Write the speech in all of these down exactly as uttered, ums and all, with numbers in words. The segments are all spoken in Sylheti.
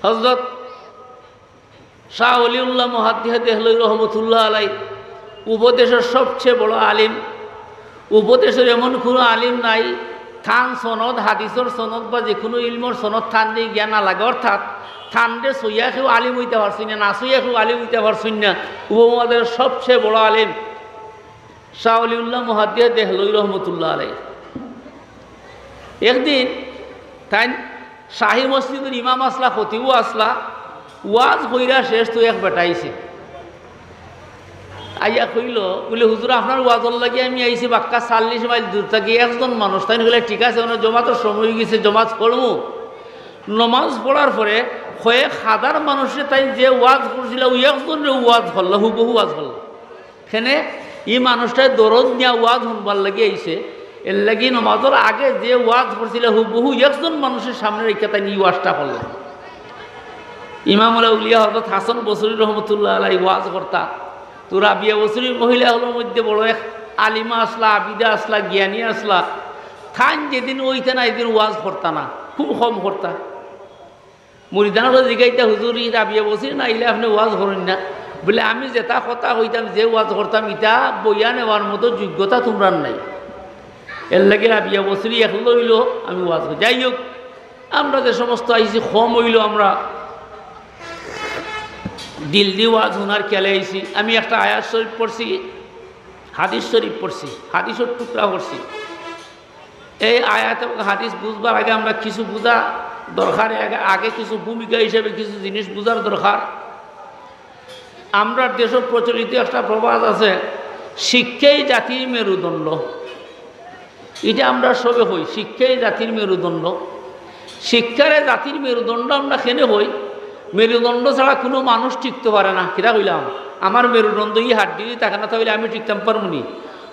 হজরত শাহ অলিউল্লাহ মুহাদ্দিস দেহলভী রহমতুল্লাহ আলাই উপদেশর সবচেয়ে বড় আলিম। উপদেশর এমন কোনো আলিম নাই, তান সনদ, হাদিসর সনদ বা যে কোনো ইলমর সনদ তানরে গিয়া না লাগে। অর্থাৎ তানরে ছইয়া কেউ আলিম অইতা পারছইন না, না ছইয়া কেউ আলিম অইতা পারছইন না। উপমহাদেশর সবচেয়ে বড় আলিম শাহ অলিউল্লাহ মুহাদ্দিস দেহলভী রহমতুল্লাহ আলাই। একদিন তাইন শাহী মসজিদর ইমাম আছলা, খতিবও আছলা, ওয়াজ কইরা শেষ তো এক বেটা আইছে। আইয়া কইলো, বুলে, "হুজুর, আপনার ওয়াজর লাগি আমি আইছি বাক্কা চল্লিশ মাইল দূর থাকি, একজন মানুষ।" তাইন কইলা, "ঠিক আছে, অনো জমাতর সময় অইগেছে, জমাত পড়মু।" নমাজ পড়ার পরে কয়েক হাজার মানুষে তাইন যে ওয়াজ করছিলা, অউ একজনরে ওয়াজ করলা, হুবহু ওয়াজ করলা। কেনে ই মানুষটায় দরদ নিয়া ওয়াজ হুনবার লাগি আইছে, এরলাগি নমাজর আগে যে ওয়াজ করছিলা হুবহু একজন মানুষর সামনে রাখিয়া তাইন ই ওয়াজটা করলা। ইমামুল আউলিয়া হজরত হাসান বসরি রহমতুল্লাহ আলাই ওয়াজ করতা। তো রাবিয়া বসরি মহিলা অকলর মধ্যে বড় এক আলিমা আছলা, আবিদা আছলা, জ্ঞানী আছলা। তাইন যেদিন অইতা না, এদিন ওয়াজ করতা না, খুব কম করতা। মুরিদাইনরে জিগাইতা, "হুজুর, ই রাবিয়া বসরি না আইলে আপনে ওয়াজ করইন না?" বুলে, "আমি যেতা কথা কইতাম, যে ওয়াজ করতাম, ইতা বইয়া নেওয়ার মতো যোগ্যতা তুমরার নাই। এরলাগি রাবিয়া বসরি একলা অইলো, আমি ওয়াজ করি।" যাই হোক, আমরা যে সমস্ত আইছি, কম অইলো, আমরা দিল দি ওয়াজ হুনার খেয়ালে আইছি। আমি একটা আয়াত শরীফ পড়ছি, হাদিস শরীফ পড়ছি, হাদিসর টুকরা পড়ছি। এই আয়াত এবং হাদিস বুঝবার আগে আমরা কিছু বুঝা দরকার, আগে, আগে কিছু ভূমিকা হিসেবে কিছু জিনিস বুঝার দরকার। আমরার দেশো প্রচলিত একটা প্রবাদ আছে, "শিক্ষাই জাতির মেরুদণ্ড।" ইটা আমরা সবে কই, "শিক্ষাই জাতির মেরুদণ্ড।" শিক্ষারে জাতির মেরুদণ্ড আমরা কেনে কই? মেরুদণ্ড ছাড়া কুনু মানুষ টিকতো পারে না। কিতা কইলাম? আমার মেরুদণ্ড ই হাড্ডি থাকে না, তা অইলে আমি টিকতাম পারমুনি?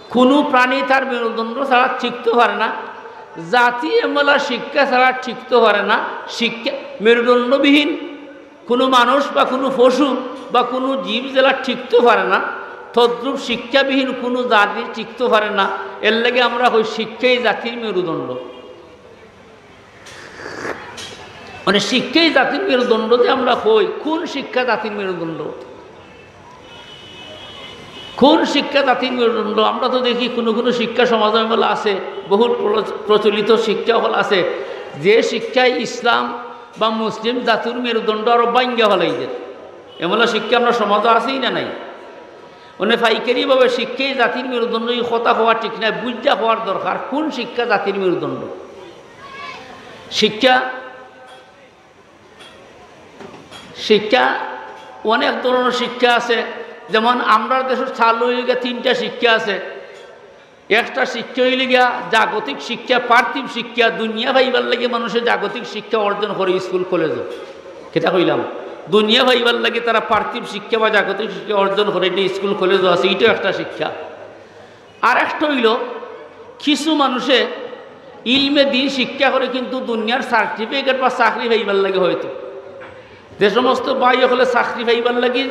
কুনু প্রাণী তার মেরুদণ্ড ছাড়া টিকতো পারে না। জাতি এমলা শিক্ষা ছাড়া টিকতো পারে না। শিক্ষা, মেরুদণ্ডবিহীন কুনু মানুষ বা কুনু পশু বা কুনু জীব যেলা টিকতো পারে না, তদ্রূপ শিক্ষাবিহীন কুনু জাতি টিকতো পারে না। এরলাগি আমরা কই শিক্ষাই জাতির মেরুদণ্ড। মানে শিক্ষাই জাতির মেরুদণ্ড যে আমরা কই, কুন শিক্ষা জাতির মেরুদণ্ড? কুন শিক্ষা জাতির মেরুদণ্ড? আমরা তো দেখি কুনু কুনু শিক্ষা সমাজো এমলা আছে, বহুল প্রচ-, প্রচলিত শিক্ষা অকল আছে, যে শিক্ষায় ইসলাম বা মুসলিম জাতির মেরুদণ্ড আরো ভাঙ্গিয়া ফালাই দের। এমলা শিক্ষা আমরার সমাজো আছেই না নাই? মানে পাইকারিভাবে শিক্ষাই জাতির মেরুদণ্ড, ই কথা কওয়া ঠিক নায়, বুঝিয়া কওয়ার দরকার, কুন শিক্ষা জাতির মেরুদণ্ড? শিক্ষা, শিক্ষা অনেক ধরনর শিক্ষা আছে। যেমন আমরার দেশো চালু অইগিয়া তিনটা শিক্ষা আছে। একটা শিক্ষা অইল গিয়া জাগতিক শিক্ষা, পার্থিব শিক্ষা, দুনিয়া পাইবার লাগি মানুষে জাগতিক শিক্ষা অর্জন করে স্কুল কলেজো। কিতা কইলাম? দুনিয়া পাইবার লাগি তারা পার্থিব শিক্ষা বা জাগতিক শিক্ষা অর্জন করে, ইটা স্কুল কলেজো আছে, ইটাও একটা শিক্ষা। আর একটা অইল, কিছু মানুষে ইলমে দিন শিক্ষা করে কিন্তু দুনিয়ার সার্টিফিকেট বা চাকরি পাইবার লাগি হয়তো। যে সমস্ত ভাই অকলে চাকরি পাইবার লাগি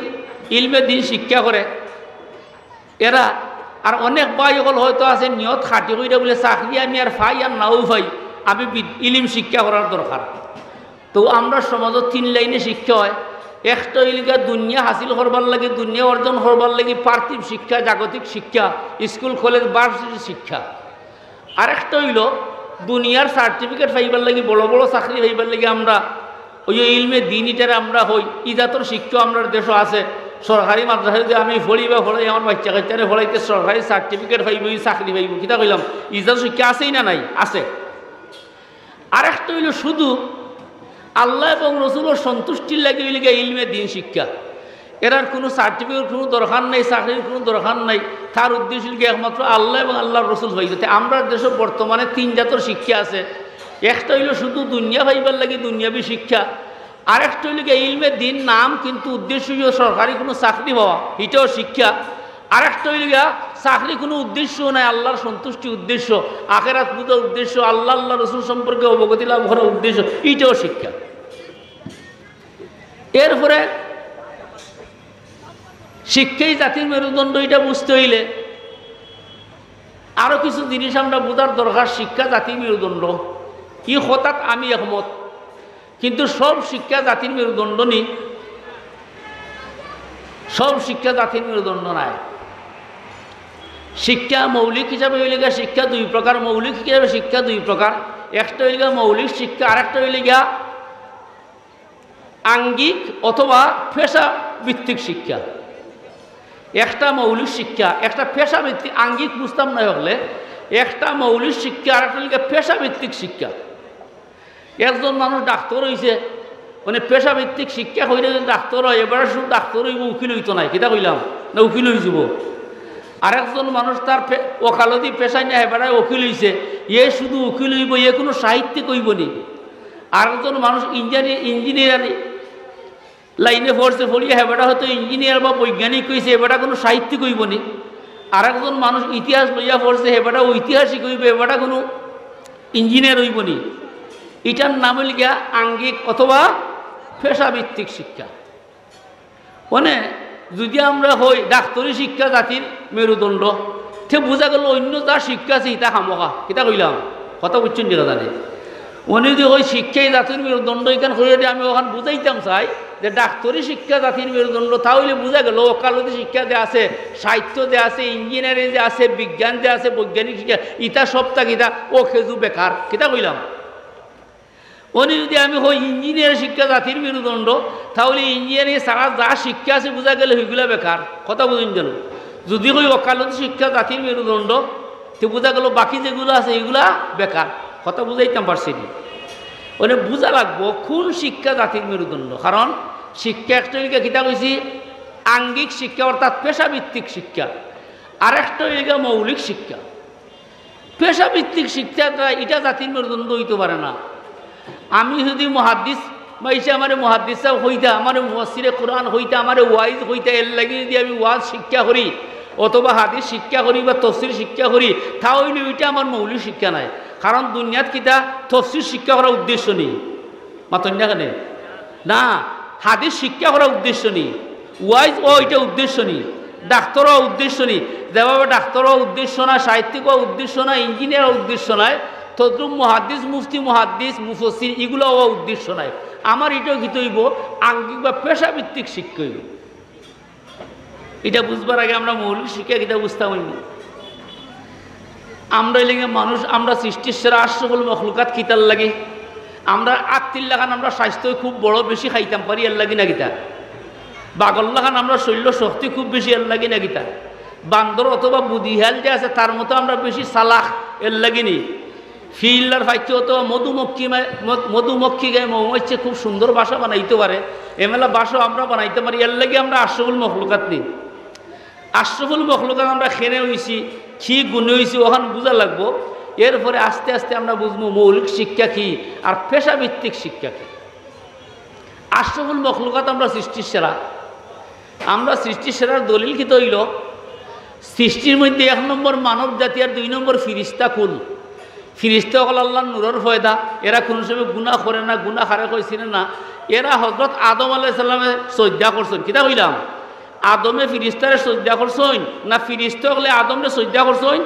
ইলমে দিন শিক্ষা করে, এরা, আর অনেক ভাই অকল হয়তো আছে নিয়ত খাটি কইরা বুলে, "চাকরি আমি আর পাই আর নাও পাই, আমি বিদ-, ইলিম শিক্ষা করার দরকার।" তো আমরার সমাজো তিন লাইনে শিক্ষা হয়। একটা অইল গিয়া দুনিয়া হাসিল করবার লাগি, দুনিয়া অর্জন করবার লাগি পার্থিব শিক্ষা, জাগতিক শিক্ষা, স্কুল, কলেজ, ভার্সিটির শিক্ষা। আরেকটা অইল দুনিয়ার সার্টিফিকেট পাইবার লাগি, বড় বড় চাকরি পাইবার লাগি আমরা অউ ইলমে দিন ইটারে আমরা কই, ই জাতর শিক্ষা আমরার দেশো আছে। সরকারি মাদ্রাসায় যদি আমি পড়ি বা পড়াই, আমার বাইচ্চা কাইচ্চারে পড়াইতে সরকারি সার্টিফিকেট পাইবো, ই চাকরি পাইবো। কিতা কইলাম? ই জাতর শিক্ষা আছেই না নাই? আছে। আরেকটা অইল শুধু আল্লাহ এবং রসুলর সন্তুষ্টির লাগি অইল গিয়া ইলমে দিন শিক্ষা। এরার কুনু সার্টিফিকেট কুনু দরকার নাই, চাকরির কুনু দরকার নাই। তার উদ্দেশ্য অইল গিয়া একমাত্র আল্লাহ এবং আল্লাহর রসুল পাইতো। তে আমরার দেশো বর্তমানে তিন জাতর শিক্ষা আছে। একটা অইল শুধু দুনিয়া পাইবার লাগি দুনিয়াবি শিক্ষা, আরেকটা অইল গিয়া ইলমে দিন নাম, কিন্তু উদ্দেশ্য অইল সরকারি কুনু চাকরি পাওয়া, ইটাও শিক্ষা। আরেকটা অইল গিয়া চাকরি কুনু উদ্দেশ্য নাই, আল্লাহর সন্তুষ্টি উদ্দেশ্য, আখেরাত বুঝার উদ্দেশ্য, আল্লাহ, আল্লাহ রসুল সম্পর্কে অবগতি লাভ করার উদ্দেশ্য, ইটাও শিক্ষা। এরপরে শিক্ষাই জাতির মেরুদণ্ড, ইটা বুঝতে অইলে আরো কিছু জিনিস আমরা বুঝার দরকার। শিক্ষা জাতির মেরুদণ্ড, ই কথাত আমি একমত। কিন্তু সব শিক্ষা জাতির মেরুদণ্ড নি? সব শিক্ষা জাতির মেরুদণ্ড নায়। শিক্ষা মৌলিক হিসাবে অইল গিয়া শিক্ষা দুই প্রকার, মৌলিক হিসাবে শিক্ষা দুই প্রকার। একটা অইল গিয়া মৌলিক শিক্ষা, আর একটা অইল গিয়া আঙ্গিক অথবা পেশা ভিত্তিক শিক্ষা। একটা মৌলিক শিক্ষা, একটা পেশা ভিত্তিক। আঙ্গিক বুঝতাম না অইলে, একটা মৌলিক শিক্ষা আর একটা অইল গিয়া পেশা ভিত্তিক শিক্ষা। একজন মানুষ ডাক্তর অইছে, মানে পেশা ভিত্তিক শিক্ষা কইরা যদি ডাক্তর অয়, এবারে শুধু ডাক্তর অইবো, উকিল অইতো নায়, কিতা কইলাম? না, উকিল অইযিবো। আর একজন মানুষ তার পে-, ওকালতি পেশায় না, এবারে উকিল অইছে, এ শুধু উকিল অইবো, এ কুনু সাহিত্যিক অইবো নি। আর একজন মানুষ ইঞ্জিনিয়ার, ইঞ্জিনিয়ার লাইনে পড়ছে, পড়িয়া হেবাটা হয়তো ইঞ্জিনিয়ার বা বৈজ্ঞানিক অইছে, এবাটা কুনু সাহিত্যিক অইবো নি। আর একজন মানুষ ইতিহাস লইয়া পড়ছে, হেবাটা ঐতিহাসিক অইবো, এবাটা কুনু ইঞ্জিনিয়ার অইবো নি। ইটার নাম অইল গিয়া আঙ্গিক অথবা পেশাভিত্তিক শিক্ষা। মানে যদি আমরা কই ডাক্তারি শিক্ষা জাতির মেরুদণ্ড, তে বুঝা গেল অন্য যা শিক্ষা আছে ইতা খামোখা। কিতা কইলাম? কথা বুঝছইন নি জানি? উনি যদি কই শিক্ষাই জাতির মেরুদণ্ড, ইখান কইয়া দিয়া আমি অখান বুঝাইতাম চাই যে ডাক্তারি শিক্ষা জাতির মেরুদণ্ড, তা অইলে বুঝা গেল ওকালতি শিক্ষা যে আছে, সাহিত্য যে আছে, ইঞ্জিনিয়ারিং যে আছে, বিজ্ঞান যে আছে, বৈজ্ঞানিক শিক্ষা, ইতা সবতা কিতা ও খেজু বেকার। কিতা কইলাম? উনি যদি আমি কই ইঞ্জিনিয়ারিং শিক্ষা জাতির মেরুদণ্ড, তা অইলে ইঞ্জিনিয়ারিং ছাড়া যা শিক্ষা আছে বুঝা গেল হিগুলা বেকার। কথা বুঝছইন জানি? যদি কই ওকালতি শিক্ষা জাতির মেরুদণ্ড, তে বুঝা গেল বাকি যেগুলা আছে ইগুলা বেকার। কথা বুঝাইতাম পারছি নি? মানে বুঝা লাগবো কুন শিক্ষা জাতির মেরুদণ্ড। কারণ শিক্ষা একটা অইল গিয়া কিতা কইছি, আঙ্গিক শিক্ষা অর্থাৎ পেশাভিত্তিক শিক্ষা, আর একটা অইল গিয়া মৌলিক শিক্ষা। পেশাভিত্তিক শিক্ষা দ্বারা ইটা জাতির মেরুদণ্ড অইতো পারে না। আমি যদি মুহাদ্দিস, বা ইসে আমারে মুহাদ্দিস সাব কইতা, আমারে মুফাসসিরে কোরআন কইতা, আমারে ওয়াইজ কইতা, এর লাগি যদি আমি ওয়াজ শিক্ষা করি অথবা হাদিস শিক্ষা করি বা তফসির শিক্ষা করি, তা অইলে ইটা আমার মৌলিক শিক্ষা নায়। কারণ দুনিয়াত কিতা তফসির শিক্ষা করা উদ্দেশ্য নি? মাতইন না কেনে? না, হাদিস শিক্ষা করা উদ্দেশ্য নি, ওয়াইজ অওয়া ইটা উদ্দেশ্য নি, ডাক্তার অওয়া উদ্দেশ্য নি। যেভাবে ডাক্তার অওয়া উদ্দেশ্য না, সাহিত্যিক অওয়া উদ্দেশ্য না, ইঞ্জিনিয়ার অওয়া উদ্দেশ্য নায়, তদ্রূপ মুহাদ্দিস, মুফতি, মুহাদ্দিস, মুফাসসির ইগুলা অওয়া উদ্দেশ্য নায়। আমার ইটাও কিতা অইবো, আঙ্গিক বা পেশাভিত্তিক শিক্ষা অইবো। ইটা বুঝবার আগে আমরা মৌলিক শিক্ষা কিতা বুঝতাম অইবো। আমরা অইলে মানুষ, আমরা সৃষ্টির সেরা আশরাফুল মখলুকাত কিতার লাগি? আমরা আত্তির লাখান আমরা স্বাস্থ্য খুব বড়, বেশি খাইতাম পারি, এর লাগি না কিতা? বাগর লাখান আমরা শরীর শক্তি খুব বেশি, এর লাগি না কিতা? বান্দর অথবা বুদিহাল যে আছে, তার মতো আমরা বেশি চালাক, এর লাগি নি? ফিল্লার ফাইচ্ছে অথবা মধুমক্ষী মা-, মধু-, মধুমক্ষী গায়ে মৌ মাইচ্ছে খুব সুন্দর বাসা বানাইতো পারে, এমেলা বাসা আমরা বানাইতাম পারি, এর লাগি আমরা আশরাফুল মখলুকাত নি? আশরাফুল মখলুকাত আমরা কেনে অইছি, কি গুণে অইছি, অখান বুঝা লাগবো। এরপরে আস্তে আস্তে আমরা বুঝবো মৌলিক শিক্ষা কি আর পেশাভিত্তিক শিক্ষা কি। আশরাফুল মখলুকাত আমরা সৃষ্টির সেরা। আমরা সৃষ্টির সেরার দলিল কিতা অইলো? সৃষ্টির মধ্যে এক নম্বর মানব জাতি আর দুই নম্বর ফিরিস্তা কুল। ফিরিস্তা অকল আল্লার নূরর পয়দা, এরা কুনু সময় গুনা করে না, গুনা কারে কয় চিনে না। এরা হজরত আদম আলাইহিস সালামে সইজদা করছইন। কিতা কইলাম? আদমে ফিরিস্তারে সইজদা করছইন না ফিরিস্তা অকলে আদমরে সইজদা করছইন?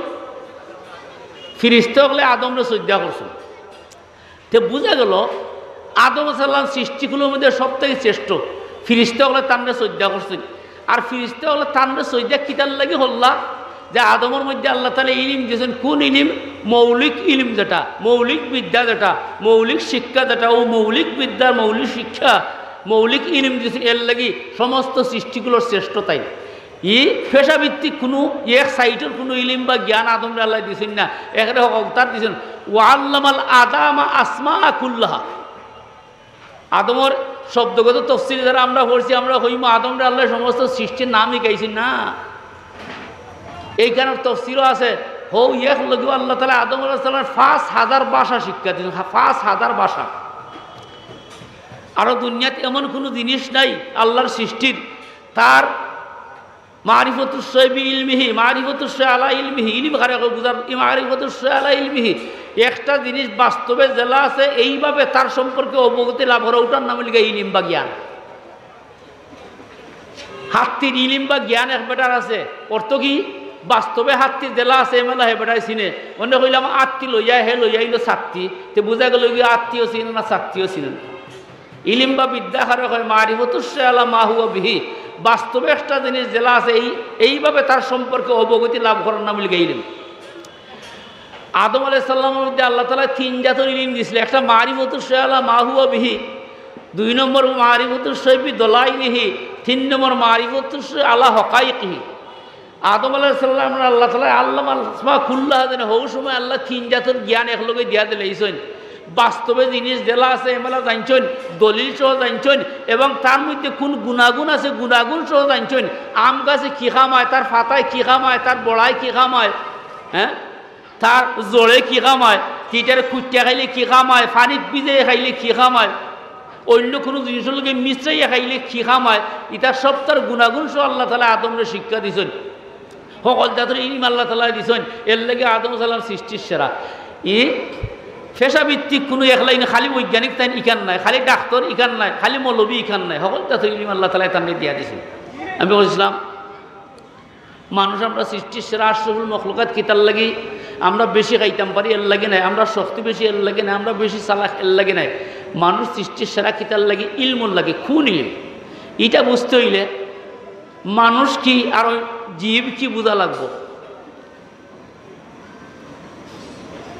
ফিরিস্তা অকলে আদমরে সইজদা করছইন। তে বুঝা গেল আদম আলাইহিস সালাম সৃষ্টিকুলর মধ্যে সব থাকি শ্রেষ্ঠ। ফিরিস্তা অকলে তানরে সইজদা করছইন। আর ফিরিস্তা অকলে তানরে সইজদা কিতার লাগি করলা? যে আদমর মধ্যে আল্লাহ তাআলা ইলিম দিছইন, কুন ইলিম? মৌলিক ইলিম যেটা, মৌলিক বিদ্যা যেটা, মৌলিক শিক্ষা যেটা, অউ মৌলিক বিদ্যা, মৌলিক শিক্ষা, মৌলিক ইলিম দিছইন, এর লাগি সমস্ত সৃষ্টিকুলর শ্রেষ্ঠ তাইন। ই পেশাভিত্তিক কুনু এক সাইডর কুনু ইলিম বা জ্ঞান আদমরে আল্লায় দিছইন না, একেরে হকলতার দিছইন। ওয়া আল্লামাল আদামা আসমা কুল্লাহা। আদমর শব্দগত তফসির যারা আমরা পড়ছি, আমরা কইমু আদমরে আল্লায় সমস্ত সৃষ্টির নাম হিকাইছইন না। এইখানর তফসিরও আছে, হউ এক লগেউ আল্লাহ তাআলা আদম আলাইহিস সালামরে পাঁচ হাজার ভাষা শিক্ষা দিছইন, হা, পাঁচ হাজার ভাষা। আরো দুনিয়াত এমন কুনু জিনিস নাই আল্লার সৃষ্টির, তার মারিফাতুশ শাই বি ইলমিহি, মারিফাতুশ শাই আলা ইলমিহি, ইলিম কারে কয় বুঝার, ই মারিফাতুশ শাই আলা ইলমিহি। একটা জিনিস বাস্তবে যেলা আছে, এইভাবে তার সম্পর্কে অবগতি লাভ করা, ওটার নাম অইল গিয়া ইলিম বা জ্ঞান। হাত্তির ইলিম বা জ্ঞান এক বেটার আছে, অর্থ কি? বাস্তবে হাত্তির যেলা আছে, এমেলা হে বেটায় চিনে। অনে কইলাম আত্তি লইয়া, হে লইয়া আইলো ছাত্তি, তে বুঝা গেল কি আত্তিও চিনে না, ছাত্তিও চিনে না। ইলিম বা বিদ্যা কারে কয়, মারিফতুশ শাই আলা মা হুয়া বিহি, বাস্তবে একটা জিনিস যেলা আছে, এই, এইভাবে তার সম্পর্কে অবগতি লাভ করার নাম অইল গিয়া ইলিম। আদম আলাইহিস সালামর মধ্যে আল্লাহ তাআলা তিন জাতর ইলিম দিছিল, একটা মারিফতুশ শাই আলা মা হুয়া বিহি, দুই নম্বর মারিফতুশ শাই বি দলাইলিহি, তিন নম্বর মারিফতুশ শাই আলা হকাইকিহি। আদম আলাইহিস সালামরে আল্লাহ তাআলা আল্লামাল আসমা কুল্লাহা জানে, হউ সময় আল্লাহ তিন জাতর জ্ঞান একলগে দিয়া দিলাইছইন। বাস্তবে জিনিস যেলা আছে এমেলা জানছইন, দলিল সহ জানছইন, এবং তার মধ্যে কোন গুণাগুণ আছে গুণাগুণ সহ জানছইন। আম গাছে কি কাম অয়, তার পাতায় কি কাম অয়, তার বড়ায় কি কাম অয়, হ্যাঁ, তার জড়ে কি কাম অয়, ইটারে কুটিয়া খাইলে কি কাম অয়, পানিত ভিজাইয়া খাইলে কি কাম অয়, অইন্য কুনু জিনিসর লগে মিশ্রাইয়া খাইলে কি কাম অয়, ইতা সব তার গুণাগুণ সহ আল্লাহ তাআলা আদমরে শিক্ষা দিছইন। হকল জাতর ইলিম আল্লাহ তাআলায় দিছইন, এরলাগি আদম সালাম সৃষ্টির সেরা। ই পেশাভিত্তিক কুনু এক লাইনে খালি বৈজ্ঞানিক তাইন ইখান নায়, খালি ডাক্তর ইখান নায়, খালি মৌলবি ইখান নায়, হকল জাতর ইলিম আল্লাহ তাআলায় তানরে দিয়া দিছইন। আমি বুঝলাম, মানুষ আমরা সৃষ্টির সেরা আশরাফুল মখলুকাত কিতার লাগি আমরা বেশি খাইতাম পারি এরলাগি নায়, আমরা শক্তি বেশি এরলাগি নায়, আমরা বেশি চালাক এরলাগি নায়। মানুষ সৃষ্টির সেরা কিতার লাগি? ইলমর লাগি। কুন ইলম? ইটা বুঝতে অইলে মানুষ কি আর ওই জীব কি বুঝা লাগবো।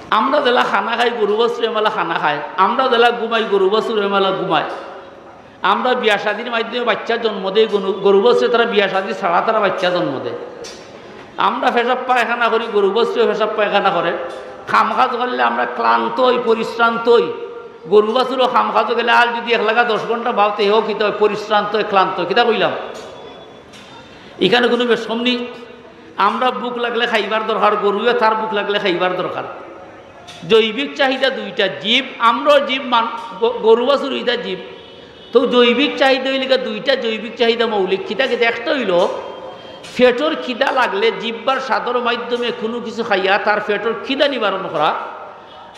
আমরা যেলা খানা খাই, গরু বাছুর এমেলা খানা খায়, আমরা যেলা ঘুমাই, গরু বাছুর এমেলা ঘুমায়। আমরা বিয়া শাদির মাধ্যমে বাচ্চা জন্ম দেই, গরু, গরু বাছুরে তারা বিয়া শাদি ছাড়া তারা বাচ্চা জন্ম দেয়। আমরা পেশাব পায়খানা করি, গরু বাছুরেও পেশাব পায়খানা করে। কাম কাজ করলে আমরা ক্লান্ত অই, পরিশ্রান্ত অই। গরু বাছুরও কাম কাজো গেলে আর যদি এক লাগা দশ ঘন্টা বাওতে হেও কিতা অয়, পরিশ্রান্ত অয়, ক্লান্ত অয়। কিতা কইলাম? ইখানো কুনু বেশকম নি। আমরা ভুক লাগলে খাইবার দরকার, গরুয়ে তার ভুক লাগলে খাইবার দরকার। জৈবিক চাহিদা দুইটা, জীব, আমরাও জীব, মান-, গ-, গরু বাছুর ইতা জীব। তো জৈবিক চাহিদা অইল গিয়া দুইটা জৈবিক চাহিদা মৌলিক। কিতা কিতা? একটা অইল পেটর খিদা লাগলে জিহ্বার স্বাদর মাধ্যমে কুনু কিছু খাইয়া তার পেটর খিদা নিবারণ করা।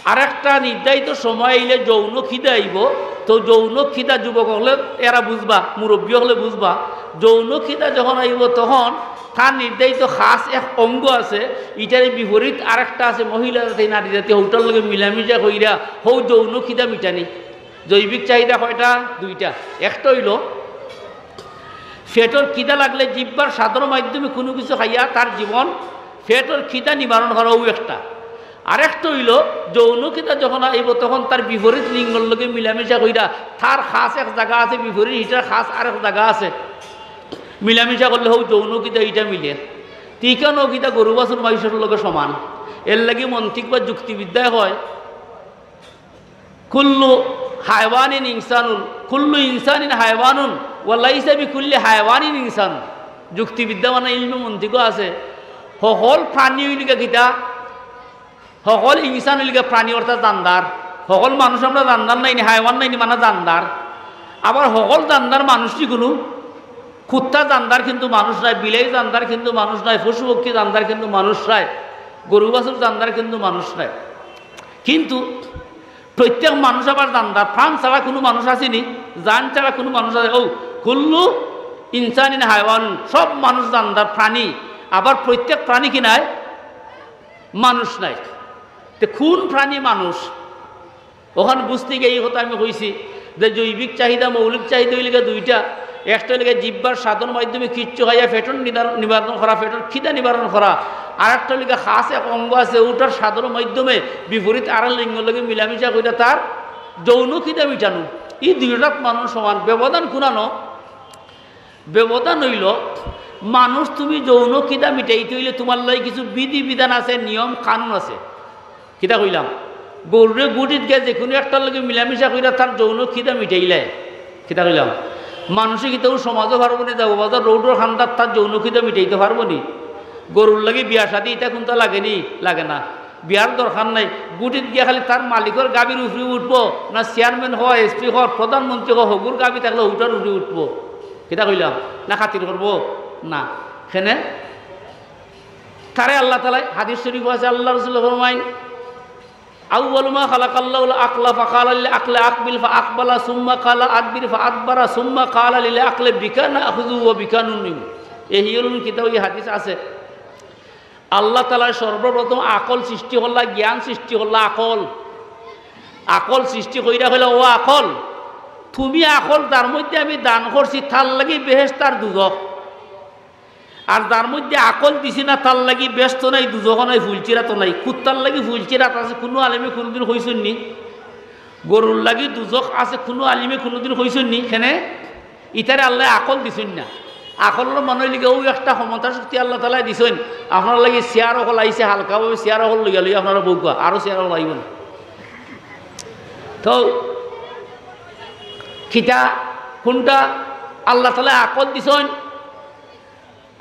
আরেকটা নির্ধারিত সময় আইলে যৌন খিদা আইবো। তো যৌন খিদা যুবক অকলে এরা বুঝবা, মুরব্বি অকলে বুঝবা, যৌন খিদা যখন আইবো তখন তার নির্ধারিত খাস এক অঙ্গ আছে, ইটার বিপরীত আরেকটা আছে, মহিলা জাতি, নারী জাতি, হউটার লগে মিলামিশা কইরা হউ যৌন খিদা মিটানি। জৈবিক চাহিদা কয়টা? দুইটা। একটা অইল পেটর খিদা লাগলে জিহ্বার স্বাদর মাধ্যমে কুনু কিছু খাইয়া তার জীবন, পেটর খিদা নিবারণ করা, অউ একটা। আরেকটা অইল যৌন খিদা যখন আইবো তখন তার বিপরীত লিঙ্গর লগে মিলামিশা কইরা, তার খাস এক জাগা আছে, বিপরীত হিটার খাস আরেক জাগা আছে, মিলামিশা করলে হউ যৌন খিদা ইটা মিলে। তে ইখানও খিদা গরু বাছুর মাইনষর লগে সমান। এরলাগি মন্তিক বা যুক্তিবিদ্যায় কয়, কুল্লু হায়ওয়ানিন ইনসানুন, কুল্লু ইনসানিন হায়ওয়ানুন, ওয়া লাইসা বিকুল্লি হায়ওয়ানিন ইনসানুন। যুক্তিবিদ্যা মানে ইলমে মন্তিকও আছে। হকল প্রাণী অইল গিয়া কিতা? হকল ইনসান অইল গিয়া প্রাণী, অর্থাৎ জানদার। হকল মানুষ আমরা জানদার নায়নি, হায়ওয়ান নায়নি, মানে জানদার। আবার হকল জানদার মানুষ নি কুনু। কুত্তা জানদার কিন্তু মানুষ নায়, বিলাই জানদার কিন্তু মানুষ নায়, পশুপক্ষী জানদার কিন্তু মানুষ নায়, গরু বাছুর জানদার কিন্তু মানুষ নায়। কিন্তু প্রত্যেক মানুষ আবার জানদার, প্রাণ ছাড়া কুনু মানুষ আছেনি, জান ছাড়া কুনু মানুষ আছে? অউ, কুল্লু ইনসানিন হায়ওয়ান, সব মানুষ জানদার প্রাণী, আবার প্রত্যেক প্রাণী কি নায়? মানুষ নায়। তে কুন প্রাণী মানুষ? অখান বুঝতে গিয়া ই কথা আমি কইছি যে জৈবিক চাহিদা, মৌলিক চাহিদা অইল গিয়া দুইটা। একটা অইল গিয়া জিহ্বার স্বাদর মাধ্যমে কিচ্ছু খাইয়া পেটর নিদার-, নিবারণ করা, পেটর খিদা নিবারণ করা। আরেকটা অইল গিয়া খাস এক অঙ্গ আছে, অউটার স্বাদর মাধ্যমে বিপরীত আরেক লিঙ্গর লগে মিলামিশা কইরা তার যৌন খিদা মিটানো। ই দুইটাত মানুষ সমান, ব্যবধান কুনানো? ব্যবধান অইল, মানুষ তুমি যৌন খিদা মিটাইতে অইলে তুমার লাগি কিছু বিধি বিধান আছে, নিয়ম কানুন আছে। কিতা কইলাম? গরুরে গুটিত গিয়া যেকুনু একটার লগে মিলামিশা কইরা তার যৌন খিদা মিটাইলায়। কিতা কইলাম? মানুষে কিতা অউ সমাজো পারবো নি, যাবো বাজার রোডর কান্দাত তার যৌন খিদা মিটাইতে পারবো নি? গরুর লাগি বিয়া শাদি ইতা কুনতা লাগেনি? লাগে না। বিয়ার দরকার নাই। গুটিত গিয়া খালি তার মালিকর গাবির উপরে উঠবো, না চেয়ারম্যান অয়, এসপি অয়, প্রধানমন্ত্রী অয়, হগুর গাবি থাকলে হউটার উপরে উঠবো। কিতা কইলাম? না খাতির করবো? না। কেনে? তারে আল্লাহ তাআলায়, হাদিস শরীফ আছে, আল্লাহ রসুল ফরমাইন, "আউয়ালু মা খালাকাল্লাহুল আকলা ফাকালা লিল আকলি আকবিল ফাআকবালা সুম্মা কালা আদবির ফাআদবারা সুম্মা কালা লিল আকলি বিকা নাখুযু ওয়া বিকা নুনমিনু।" ইহিয়া উলুমুল কিতাব, ই হাদিস আছে। আল্লাহ তাআলায় সর্বপ্রথম আকল সৃষ্টি করলা, জ্ঞান সৃষ্টি করলা, আকল। আকল সৃষ্টি কইরা কইলা, "ও আকল, তুমি আকল যার মধ্যে আমি দান করছি, তার লাগি বেহেশত আর দুজখ। আর যার মধ্যে আকল দিছি না, তার লাগি বেহেশতও নাই, দুজখও নাই, ফুলসিরাতও নাই। কুত্তার লাগি ফুলসিরাত আছে, কুনু আলিমে কুনুদিন কইছইন নি? গরুর লাগি দুজখ আছে, কুনু আলিমে কুনুদিন কইছইন নি? কেনে? ইতারে আল্লায় আকল দিছইন না। আকলর মানে অইলোগি অউ একটা ক্ষমতা শক্তি আল্লাহ তাআলায় দিছইন। আপনার লাগি চেয়ার অকল আইছে, হালকাভাবে চেয়ার অকল লইয়া লইয়া আপনারা বউক্কা, আরো চেয়ার অকল আইবো না। তো কিতা, কুনটা? আল্লাহ তাআলায় আকল দিছইন,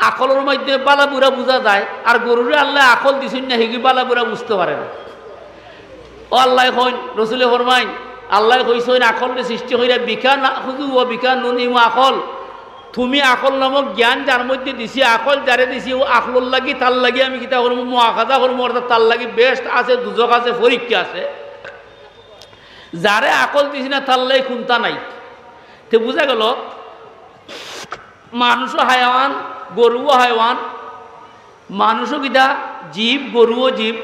আকলর মাধ্যমে ভালা বুরা বুঝা যায়, আর গরুরে আল্লায় আকল দিছইন না, হিগু ভালা বুরা বুঝতে পারে না। অউ আল্লায় কইন, রসুলে ফরমাইন, আল্লায় কইছইন, আকলরে সৃষ্টি কইরা, বিকা নাখুযু ওয়া বিকা নুনইমু আকল। তুমি আকল নামক জ্ঞান যার মধ্যে দিছি, আকল যারে দিছি, অউ আকলর লাগি, তার লাগি আমি কিতা করমু? মুআখাযা করমু, অর্থাৎ তার লাগি বেহেশত আছে, দুজখ আছে, পরীক্ষা আছে। যারে আকল দিছি না, তার লাগি কুন্তা নাই। তে বুঝা গেল, মানুষও হায়ওয়ান, গরুও হায়ওয়ান, মানুষও কিতা জীব, গরুও জীব।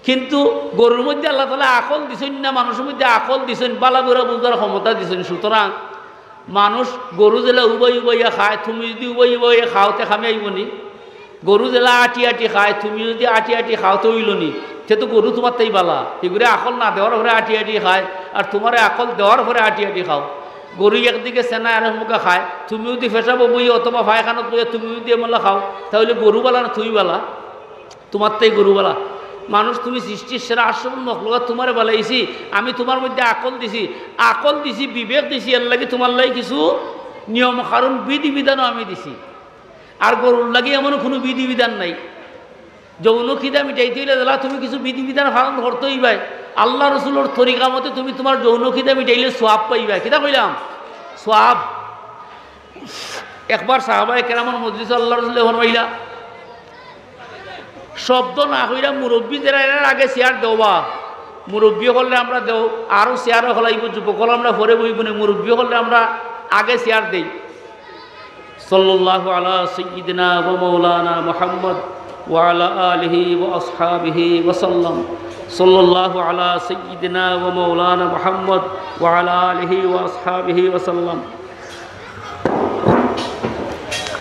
কিন্তু গরুর মধ্যে আল্লাহ তাআলায় আকল দিছইন না, মানুষর মধ্যে আকল দিছইন, ভালা বুরা বুঝার ক্ষমতা দিছইন। সুতরাং মানুষ, গরু যেলা উবাই উবাইয়া খায়, তুমি যুদি উবাই উবাইয়া খাও, তে কামে আইবো নি? গরু যেলা আটি আটি খায়, তুমি যুদি আটি আটি খাও, তে অইলো নি? তে তো গরু তুমার তাই ভালা। হিগুরে আকল না দেওয়ার পরে আটি আটি খায়, আর তুমারে আকল দেওয়ার পরে আটি আটি খাও। গরু একদিকে সেনা আর হুমুকা খায়, তুমি যুদি পেশাবো বইয়া অথবা পায়খানাত বইয়া তুমি যুদি এমলা খাও, তা অইলে গরু ভালা না তুমি ভালা? তুমার তাই গরু ভালা। মানুষ, তুমি সৃষ্টির সেরা আশরাফুল মখলুকাত, তুমারে বানাইছি, আমি তুমার মধ্যে আকল দিছি, আকল দিছি, বিবেক দিছি, এর লাগি তুমার লাগি কিছু নিয়ম কানুন বিধি বিধানও আমি দিছি। আর গরুর লাগি এমন কুনু বিধি বিধান নাই। যৌন খিদা মিটাইতে অইলে যেলা তুমি কিছু বিধি বিধান পালন করতে অইবায়। আল্লাহ রসুলর তরিকা মতে তুমি তুমার যৌন খিদা মিটাইলে সওয়াব পাইবায়। কিতা কইলাম? সওয়াব। একবার সাহাবায়ে কেরামর মজলিসো আল্লাহ রসুলে ফরমাইলা, শব্দ না কইরা মুরব্বি যেরা, এরার আগে চেয়ার দেওবা। মুরব্বি অকলরে আমরা দেও, আরো চেয়ার অকল আইবো, যুবক অকল আমরা পরে বইবো নে, মুরব্বি অকলরে আমরা আগে চেয়ার দেই। সাল্লাল্লাহু আলা সাইয়্যিদিনা ওয়া মাওলানা মুহাম্মদ ওয়া আলা আলিহি ওয়া আসহাবিহি ওয়া সাল্লাম। সাল্লাল্লাহু আলা সাইয়্যিদিনা ওয়া মাওলানা মুহাম্মদ ওয়া আলা আলিহি ওয়া আসহাবিহি ওয়া সাল্লাম।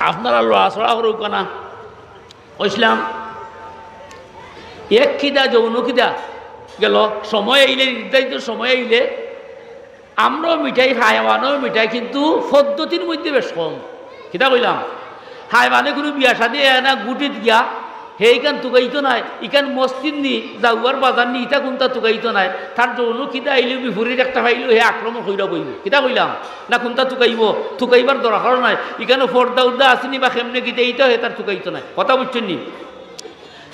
আপনারা লড়াচড়া করউক্কা না। কইছলাম, এক খিদা, যৌন খিদা গেল, সময় আইলে, নির্ধারিত সময় আইলে আমরাও মিটাই, হায়ওয়ানেও মিটাই, কিন্তু পদ্ধতির মধ্যে বেশ কম। কিতা কইলাম? হায়ওয়ানে কুনু বিয়া শাদি আয় না, গুটিত গিয়া হে ইখান তুকাইতো নায়, ইখান মসজিদ নি, জাউয়ার বাজার নি, ইতা কুন্তা তুকাইতো নায়। তার যৌন খিদা আইলেও বিপরীত একটা পাইলেও হে আক্রমণ কইরা বইবো। কিতা কইলাম? না কুন্তা তুকাইবো, তুকাইবার দরকারও নাই। ইখানো পর্দা উর্দা আছে নি বা কেমনে কিতা, ইতাও হে তার তুকাইতো নায়। কথা বুঝছইন নি?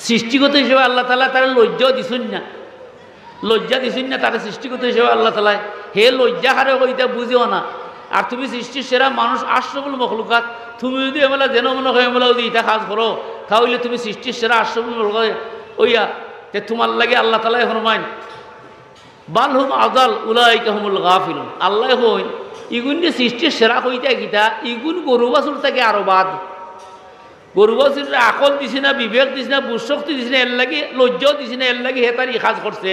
সৃষ্টিগত হিসাবে আল্লাহ তাআলায় তারে লজ্জাও দিছইন না, লজ্জা দিছইন না তারে সৃষ্টিগত হিসাবে আল্লাহ তাআলায়। হে লজ্জা কারে কয় ইতা বুঝেও না। আর তুমি সৃষ্টির সেরা মানুষ, আশরাফুল মখলুকাত, তুমি যুদি এমলা যেন মনে অয় এমলা যুদি ইতা কাজ করো, তা অইলে তুমি সৃষ্টির সেরা আশরাফুল মখলুকাত অইয়া, তে তুমার লাগি আল্লাহ তাআলায় ফরমাইন, বাল হুম আজাল উলাইকা হুমুল গাফিলুন। আল্লায় কইন, ইগুনরে সৃষ্টির সেরা কইতা কিতা, ইগুন গরু বাছুর থাকি আরো বাদ। গরু বাছুররে আকল দিছি না, বিবেক দিছি না, বুঝশক্তি দিছি না, এর লাগি লজ্জাও দিছি না, এর লাগি হে তার ই কাজ করছে।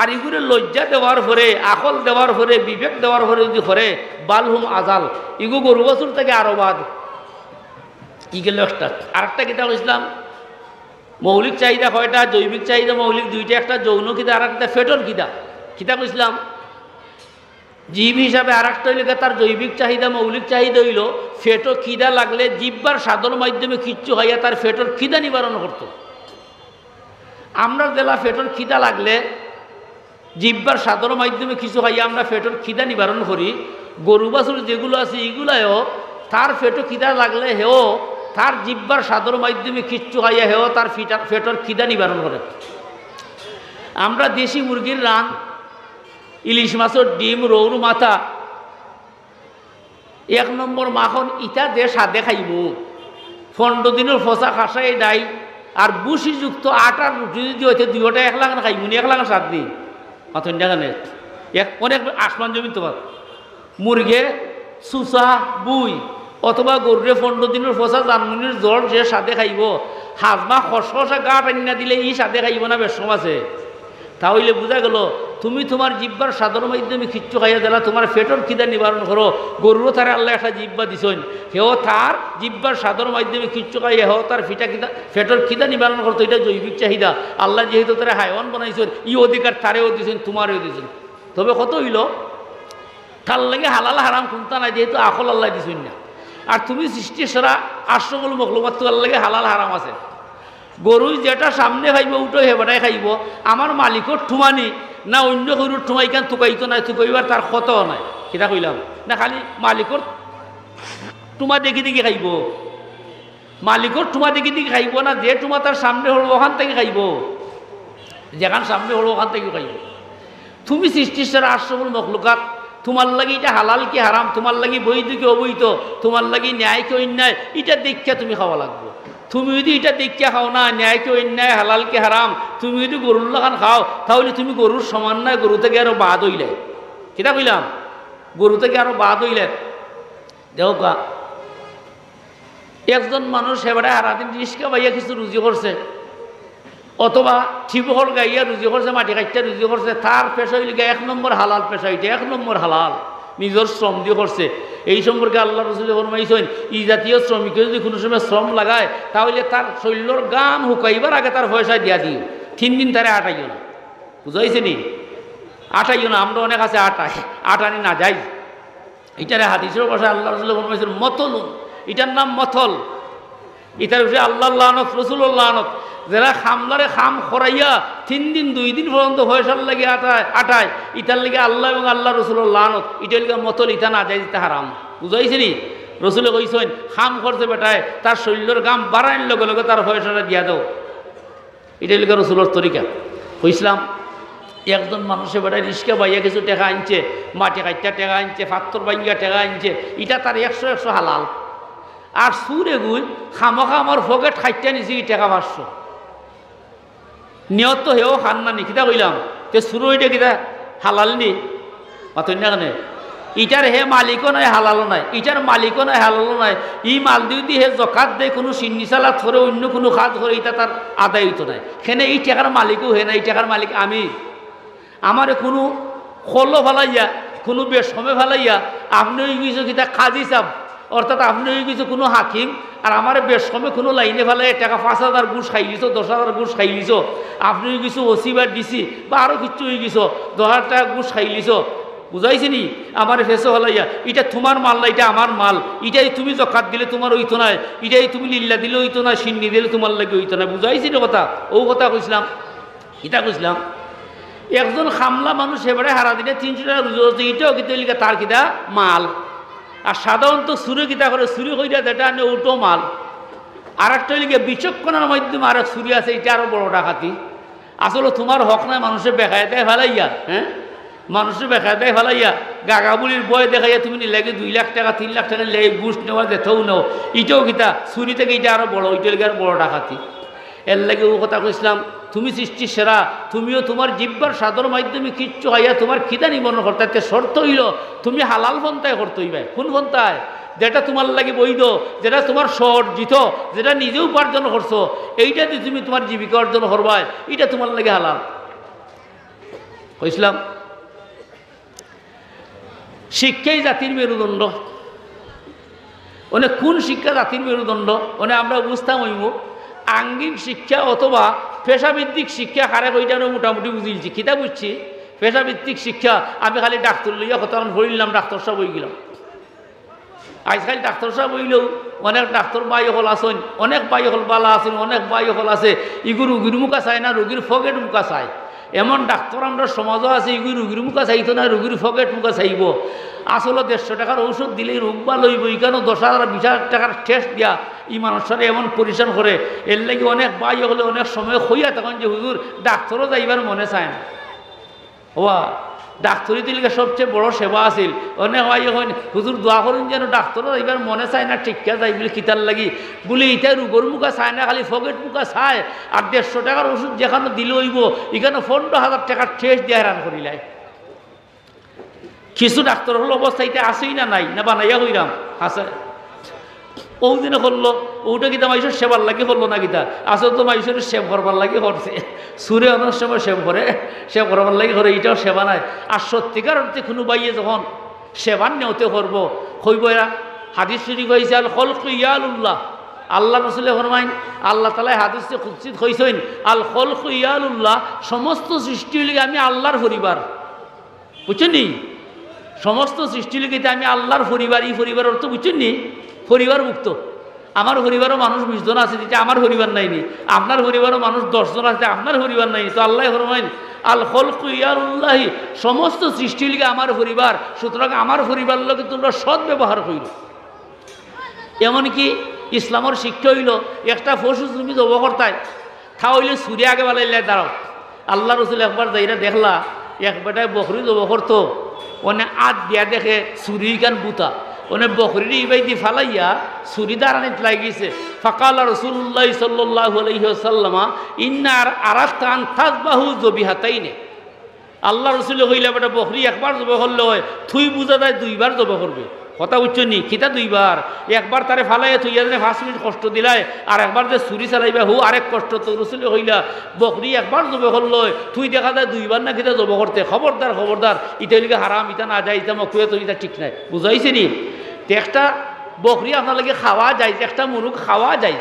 আর ইগুরে লজ্জা দেওয়ার পরে, আকল দেওয়ার পরে, বিবেক দেওয়ার পরে যুদি করে, বাল হুম আজাল, ইগু গরু বাছুর থাকি আরো বাদ। ই গেল একটা। আরেকটা কিতা কইছলাম? মৌলিক চাহিদা কয়টা? জৈবিক চাহিদা মৌলিক দুইটা, একটা যৌন খিদা, আরেকটা পেটর খিদা। কিতা কইছলাম? জীব হিসাবে আরেকটা অইলো গিয়া তার জৈবিক চাহিদা, মৌলিক চাহিদা অইলো পেটো খিদা লাগলে জিহ্বার স্বাদর মাধ্যমে কিচ্ছু খাইয়া তার পেটর খিদা নিবারণ করতো। আমরা যেলা পেটর খিদা লাগলে জিহ্বার স্বাদর মাধ্যমে কিছু খাইয়া আমরা পেটর খিদা নিবারণ করি, গরু বাছুর যেগুলা আছে ইগুলায়ও তার পেটো খিদা লাগলে হেও তার জিহ্বার স্বাদর মাধ্যমে কিচ্ছু খাইয়া হেও তার ফিটা-, পেটর খিদা নিবারণ করে। আমরা দেশি মুরগির রান, ইলিশ মাছর ডিম, রৌর মাথা, এক নম্বর মাখন ইতা যে স্বাদে খাইমু, পনরো দিনর ফসা খাসাই ডাইল আর ভুষিযুক্ত আটার রুটি যুদি অইতে দুইওটা এক লাখান খাইমু নি, এক লাখান স্বাদ নি? মাতইন না কেনে? এক, অনেক আসমান জমিন তফাত। মুরগে সুসা বুই অথবা গরুরে পনরো দিনর ফসা জানমুনির জল যে স্বাদে খাইবো, হাজমা খসখসা গাট আইন্না দিলে ই স্বাদে খাইবো না বেশ কম আছে। তা অইলে বুঝা গেল, তুমি তুমার জিব্বার স্বাদর মাধ্যমে কিচ্ছু খাইয়া দিলা, তুমার পেটর খিদা নিবারণ করো। গরুরও তারে আল্লায় একটা জিব্বা দিছইন, হেও তার জিব্বার স্বাদর মাধ্যমে কিচ্ছু খাইয়া, হেও তার পিঠা খিদা, পেটর খিদা নিবারণ করতো, ইটা জৈবিক চাহিদা। আল্লায় যেহেতু তারে হায়ওয়ান বানাইছইন, ই অধিকার তারেও দিছইন, তুমারেও দিছইন। তবে কত অইলো, তার লাগি হালাল হারাম কুনতা নাই, যেহেতু আকল আল্লায় দিছইন না। আর তুমি সৃষ্টির সারা আশরাফুল মখলুকাত, তার লাগি হালাল হারাম আছে। গরুই যেটা সামনে পাইবো, উটো হে বেটায় খাইবো। আমার মালিকর ঠুমানি না অইন্য গরুর ঠুমা, ইখান তুকাইতো নায়, তুকাইবার তার কতও নাই। কিতা কইলাম? না খালি মালিকর ঠুমা দেখি দেখি খাইবো। মালিকর ঠুমা দেখি দেখি খাইবো না, যে ঠুমা তার সামনে পড়বো, অখান থাকি খাইবো। যেখান সামনে পড়বো, অখান থাকি খাইবো। তুমি সৃষ্টির সারা আশরাফুল মখলুকাত, তুমার লাগি ইটা হালাল কি হারাম, তুমার লাগি বৈধ কি অবৈধ, তুমার লাগি ন্যায় কি অন্যায়, ইটা দেখিয়া তুমি খাওয়া লাগবো। তুমি যদি ইটা দেখিয়া খাও না, ন্যায় কি অন্যায়, হালাল কি হারাম, তুমি যদি গরুর লাখান খাও, তাহলে তুমি গরুর সমান নায়, গরু থাকি আরো বাদ অইলে। কিতা কইলাম? গরু থাকি আরো বাদ অইলে। দেখো কা, একজন মানুষ হে বেটায় হারাদিন রিস্কা বাইয়া কিছু রুজি করছে, অথবা টিউবওয়েল গাইয়া রুজি করছে, মাটি কাটিয়া রুজি করছে, তার পেশা অইল গিয়া এক নম্বর হালাল পেশা, ইটা এক নম্বর হালাল, নিজর শ্রম দি করছে। এই সম্পর্কে আল্লার রসুলে ফরমাইছইন, ই জাতীয় শ্রমিকে যদি কুনু সময় শ্রম লাগায়, তাহলে তার শরীলর ঘাম হুকাইবার আগে তার পয়সা দিয়া দিও, তিন দিন তারে আটাইও না। বুঝাইছে নি? আটাইও না, আমরা অনেক আছে আটাই, আটানি নাজাইজ। ইটারে হাদিসর ভাষায় আল্লার রসুলে ফরমাইছইন মতলুন, ইটার নাম মতল। ইটার উপরে আল্লার লানত, রসুলর লানত। যেরা কামলারে কাম করাইয়া তিন দিন দুই দিন পর্যন্ত পয়সার লাগি আটায়, আটায়, ইটার লাগি আল্লা এবং আল্লার রসুলর লানত। ইটা অইল গিয়া মতল, ইটা নাজাইজ, ইটা হারাম। বুঝাইছে নি? রসুলে কইছইন, কাম করছে বেটায়, তার শরীলর ঘাম বাড়ানির লগে লগে তার পয়সাটা দিয়া দেও। ইটা অইল গিয়া রসুলর তরিকা। কইছলাম, একজন মানুষে বেটায় রিস্কা বাইয়া কিছু টেকা আনছে, মাটি কাটিয়া টেকা আনছে, পাত্থর ভাঙ্গিয়া টেকা আনছে, ইটা তার একশো একশো হালাল। আর চুরে গুই খামোখা আমার পকেট কাটিয়া নিছে, ই টেকা পাঁচশো। নিয়ত তো হেও খার না নি, কিতা কইলাম? তে চুরর ইটা কিতা হালাল নি? মাতইন না কেনে? ইটার হে মালিকও নায়, হালালও নায়, ইটার মালিকও নায়, হালালও নায়। ই মাল দি যদি হে জকাত দেয়, কুনু শিন্নি সালাত করে, অইন্য কুনু কাজ করে, ইটা তার আদায় অইতো নায়। কেনে ই টেকার মালিকও হে নায়, ই টেকার মালিক আমি। আমারে কুনু কলো ফালাইয়া, কুনু বেশকমে ফালাইয়া, আপনে অইগেছো কিতা কাজী সাব, অর্থাৎ আপনে অইগেছো কুনু হাকিম, আর আমারে বেশকমে কুনু লাইনে ফালাইয়া টেকা পাঁচ হাজার ঘুষ খাইলিছো, দশ হাজার ঘুষ খাইলিছো, আপনে অইগেছো ওসি বা ডিসি বা আরো কিচ্ছু অইগেছো, দশ হাজার টেকা ঘুষ খাইলিছো, বুঝাইছে নি? আমারে ফেসো ফালাইয়া, ইটা তুমার মাল না, ইটা আমার মাল, ইটাই তুমি জকাত দিলে তুমার অইতো নায়, ইটাই তুমি লিল্লা দিলে অইতো নায়, শিন্নি দিলে তুমার লাগি অইতো নায়, বুঝাইছে নি কথা? অউ কথা কইছলাম। ইটা কইছলাম, একজন কামলা মানুষ, হে বেটায় হারাদিনে তিনশো টেকা রুজি করছে, ইটাও কিতা অইল গিয়া তার কিতা মাল। আর সাধারণত চুরে কিতা করে, চুরি কইরা যেটা আনে, অউটাও মাল। আর একটা অইল গিয়া বিচক্ষণার মাধ্যমে আরেক চুরি আছে, ইটা আরো বড় ডাকাতি। আসলে তুমার হক নাই, মানুষে বেকায়দায় ফালাইয়া, হে, মানুষে বেকায়দায় ফালাইয়া, গাগাবুলির ভয় দেখাইয়া তুমি নিলাগি দুই লাখ টেকা, তিন লাখ টেকা নিলাগি ঘুষ নেওয়া, যেতাউ নেও, ইটাও কিতা চুরি থাকি ইটা আরো বড়, ইটা অইল গিয়া আরো বড় ডাকাতি। এরলাগি অউ কথা কইছলাম, তুমি সৃষ্টির সেরা, তুমিও তুমার জিব্বার স্বাদর মাধ্যমে কিচ্ছু খাইয়া তুমার খিদা নিবারণ করতায়, তে শর্ত অইলো তুমি হালাল পন্থায় করতে অইবায়। কুন পন্থায়? যেটা তুমার লাগি বৈধ, যেটা তুমার স্বঅর্জিত, যেটা নিজে উপার্জন করছো, এইটা দি তুমি তুমার জীবিকা অর্জন করবায়, ইটা তুমার লাগি হালাল। কইছলাম, শিক্ষাই জাতির মেরুদণ্ড। অনে কুন শিক্ষা জাতির মেরুদণ্ড? অনে আমরা বুঝতাম অইমু আঙ্গিক শিক্ষা অথবা পেশাভিত্তিক শিক্ষা কারে কইতা, অনে মোটামুটি বুঝিলিছি। কিতা বুঝছি? পেশাভিত্তিক শিক্ষা, আমি খালি ডাক্তর লইয়া কথা অখন পড়িলাম, ডাক্তর সাব অইগেলাম। আইজকাইল ডাক্তর সাব অইলেও অনেক ডাক্তর ভাই অকল আছইন, অনেক ভাই অকল ভালা আছইন, অনেক ভাই অকল আছে, ইগু রুগীর মুখা চায় না, রুগীর পকেট মুখা চায়। এমন ডাক্তর আমরার সমাজো আছে, ইগু রুগীর মুখা চাইতো না, রুগীর পকেট মুখা চাইবো। আসলে দেড়শো টেকার ঔষধ দিলেই রোগ ভালা অইবো, ইখানো দশ হাজার, বিশ হাজার টেকার টেস্ট দিয়া ই মানুষটারে এমন পরেশান করে। এরলাগি অনেক ভাই অকলে অনেক সময় কইয়া থাকইন যে, "হুজুর, ডাক্তরো যাইবার মনে চায় না।" ওবা, ডাক্তরি দিলকে সবচেয়ে বড় সেবা আছিল। অনেক ভাই অখন, "হুজুর, দোয়া করইন যেন ডাক্তরো যাইবার মনে চায় না, টিক্কা যাই বলে কিতার লাগি?" বলে, "ইটা রোগর মুখা চায় না, খালি পকেট মুখা চায়। আর দেড়শো টেকার ওষুধ যেখানো দিলে অইবো, ইখানো পনেরো হাজার টেকার টেস্ট দিয়া হেরান করিলায়।" কিছু ডাক্তর অকল অবস্থা ইতা আছেই না নাই, না বানাইয়া কইরাম? আছে। অউ যেনে করলো, অউটা কিতা মাইনষর সেবার লাগি করলো না কিতা? আসলে তো মাইনষরে সেব করবার লাগি করছে। চুরে অনেক সময় সেব করে, সেব করবার লাগি করে, ইটাও সেবা নায়। আর সত্যিকার অর্থে কুনু ভাইয়ে যখন সেবার নিয়তে করবো, কইবো এরা, হাদিস শরীফ আইছে, "আল খলকু ইয়ালুল্লাহ।" আল্লার রসুলে ফরমাইন, আল্লাহ তাআলায় হাদিসে কুদসিত কইছইন, "আল খলকু ইয়ালুল্লাহ", সমস্ত সৃষ্টি অইলো গি আমি আল্লার পরিবার। বুঝছইন নি? সমস্ত সৃষ্টি অইলো গি আমি আল্লার পরিবার, ই পরিবার অর্থ বুঝছইন নি? পরিবারভুক্ত। আমার পরিবারও মানুষ বিশ জন আছে, ইটা আমার পরিবার নায়নি? আপনার পরিবারও মানুষ দশ জন আছে, আপনার পরিবার নায়নি? তো আল্লায় ফরমাইন, "আল খলকু ইয়ালুল্লাহি", সমস্ত সৃষ্টি অইলো গি আমার পরিবার, সুতরাং আমার পরিবারর লগে তুমরা সৎ ব্যবহার কইরো। এমনকি ইসলামর শিক্ষা অইলো, একটা পশু তুমি জবো করতায়, তা অইলে চুরি আগে ফালাইলে দাঁড়াও। আল্লার রসুল একবার যাইরা দেখলা, এক বেটায় বকরি জবো করতো, অনে আত দিয়া দেখে চুরি ইখান বুতা, অনে বকরিরে ইবায়দি ফালাইয়া চুরি দাঁড়ানিত লাগি গেছে। ফাকালা রাসূলুল্লাহ সাল্লাল্লাহু আলাইহি ওয়াসাল্লাম, "ইন্না আরাদতা আন তাযবাহু যাবিহাতাইনে।" আল্লার রসুলে কইলা, "বেটা, বকরি একবার জবো করলে অয়, তুই বুঝা যায় দুইবার জবো করবে।" কথা বুঝছো নি? কিতা দুইবার? একবার তারে ফালাইয়া থইয়া যেনে পাঁচ মিনিট কষ্ট দিলায়, আর একবার যে চুরি চালাইবা, হউ আরেক কষ্ট। তো রসুলে কইলা, "বকরি একবার জবো করলে অয়, তুই দেখা যায় দুইবার না কিতা জবো করতে। খবরদার, খবরদার, ইটা অইলো গি হারাম, ইটা নাজায়েজ, ইটা মাকরুহ, ইটা ঠিক নায়।" বুঝাইছে নি? তে একটা বকরি আপনার লাগি খাওয়া যায়, একটা মুরুগ খাওয়া যায়।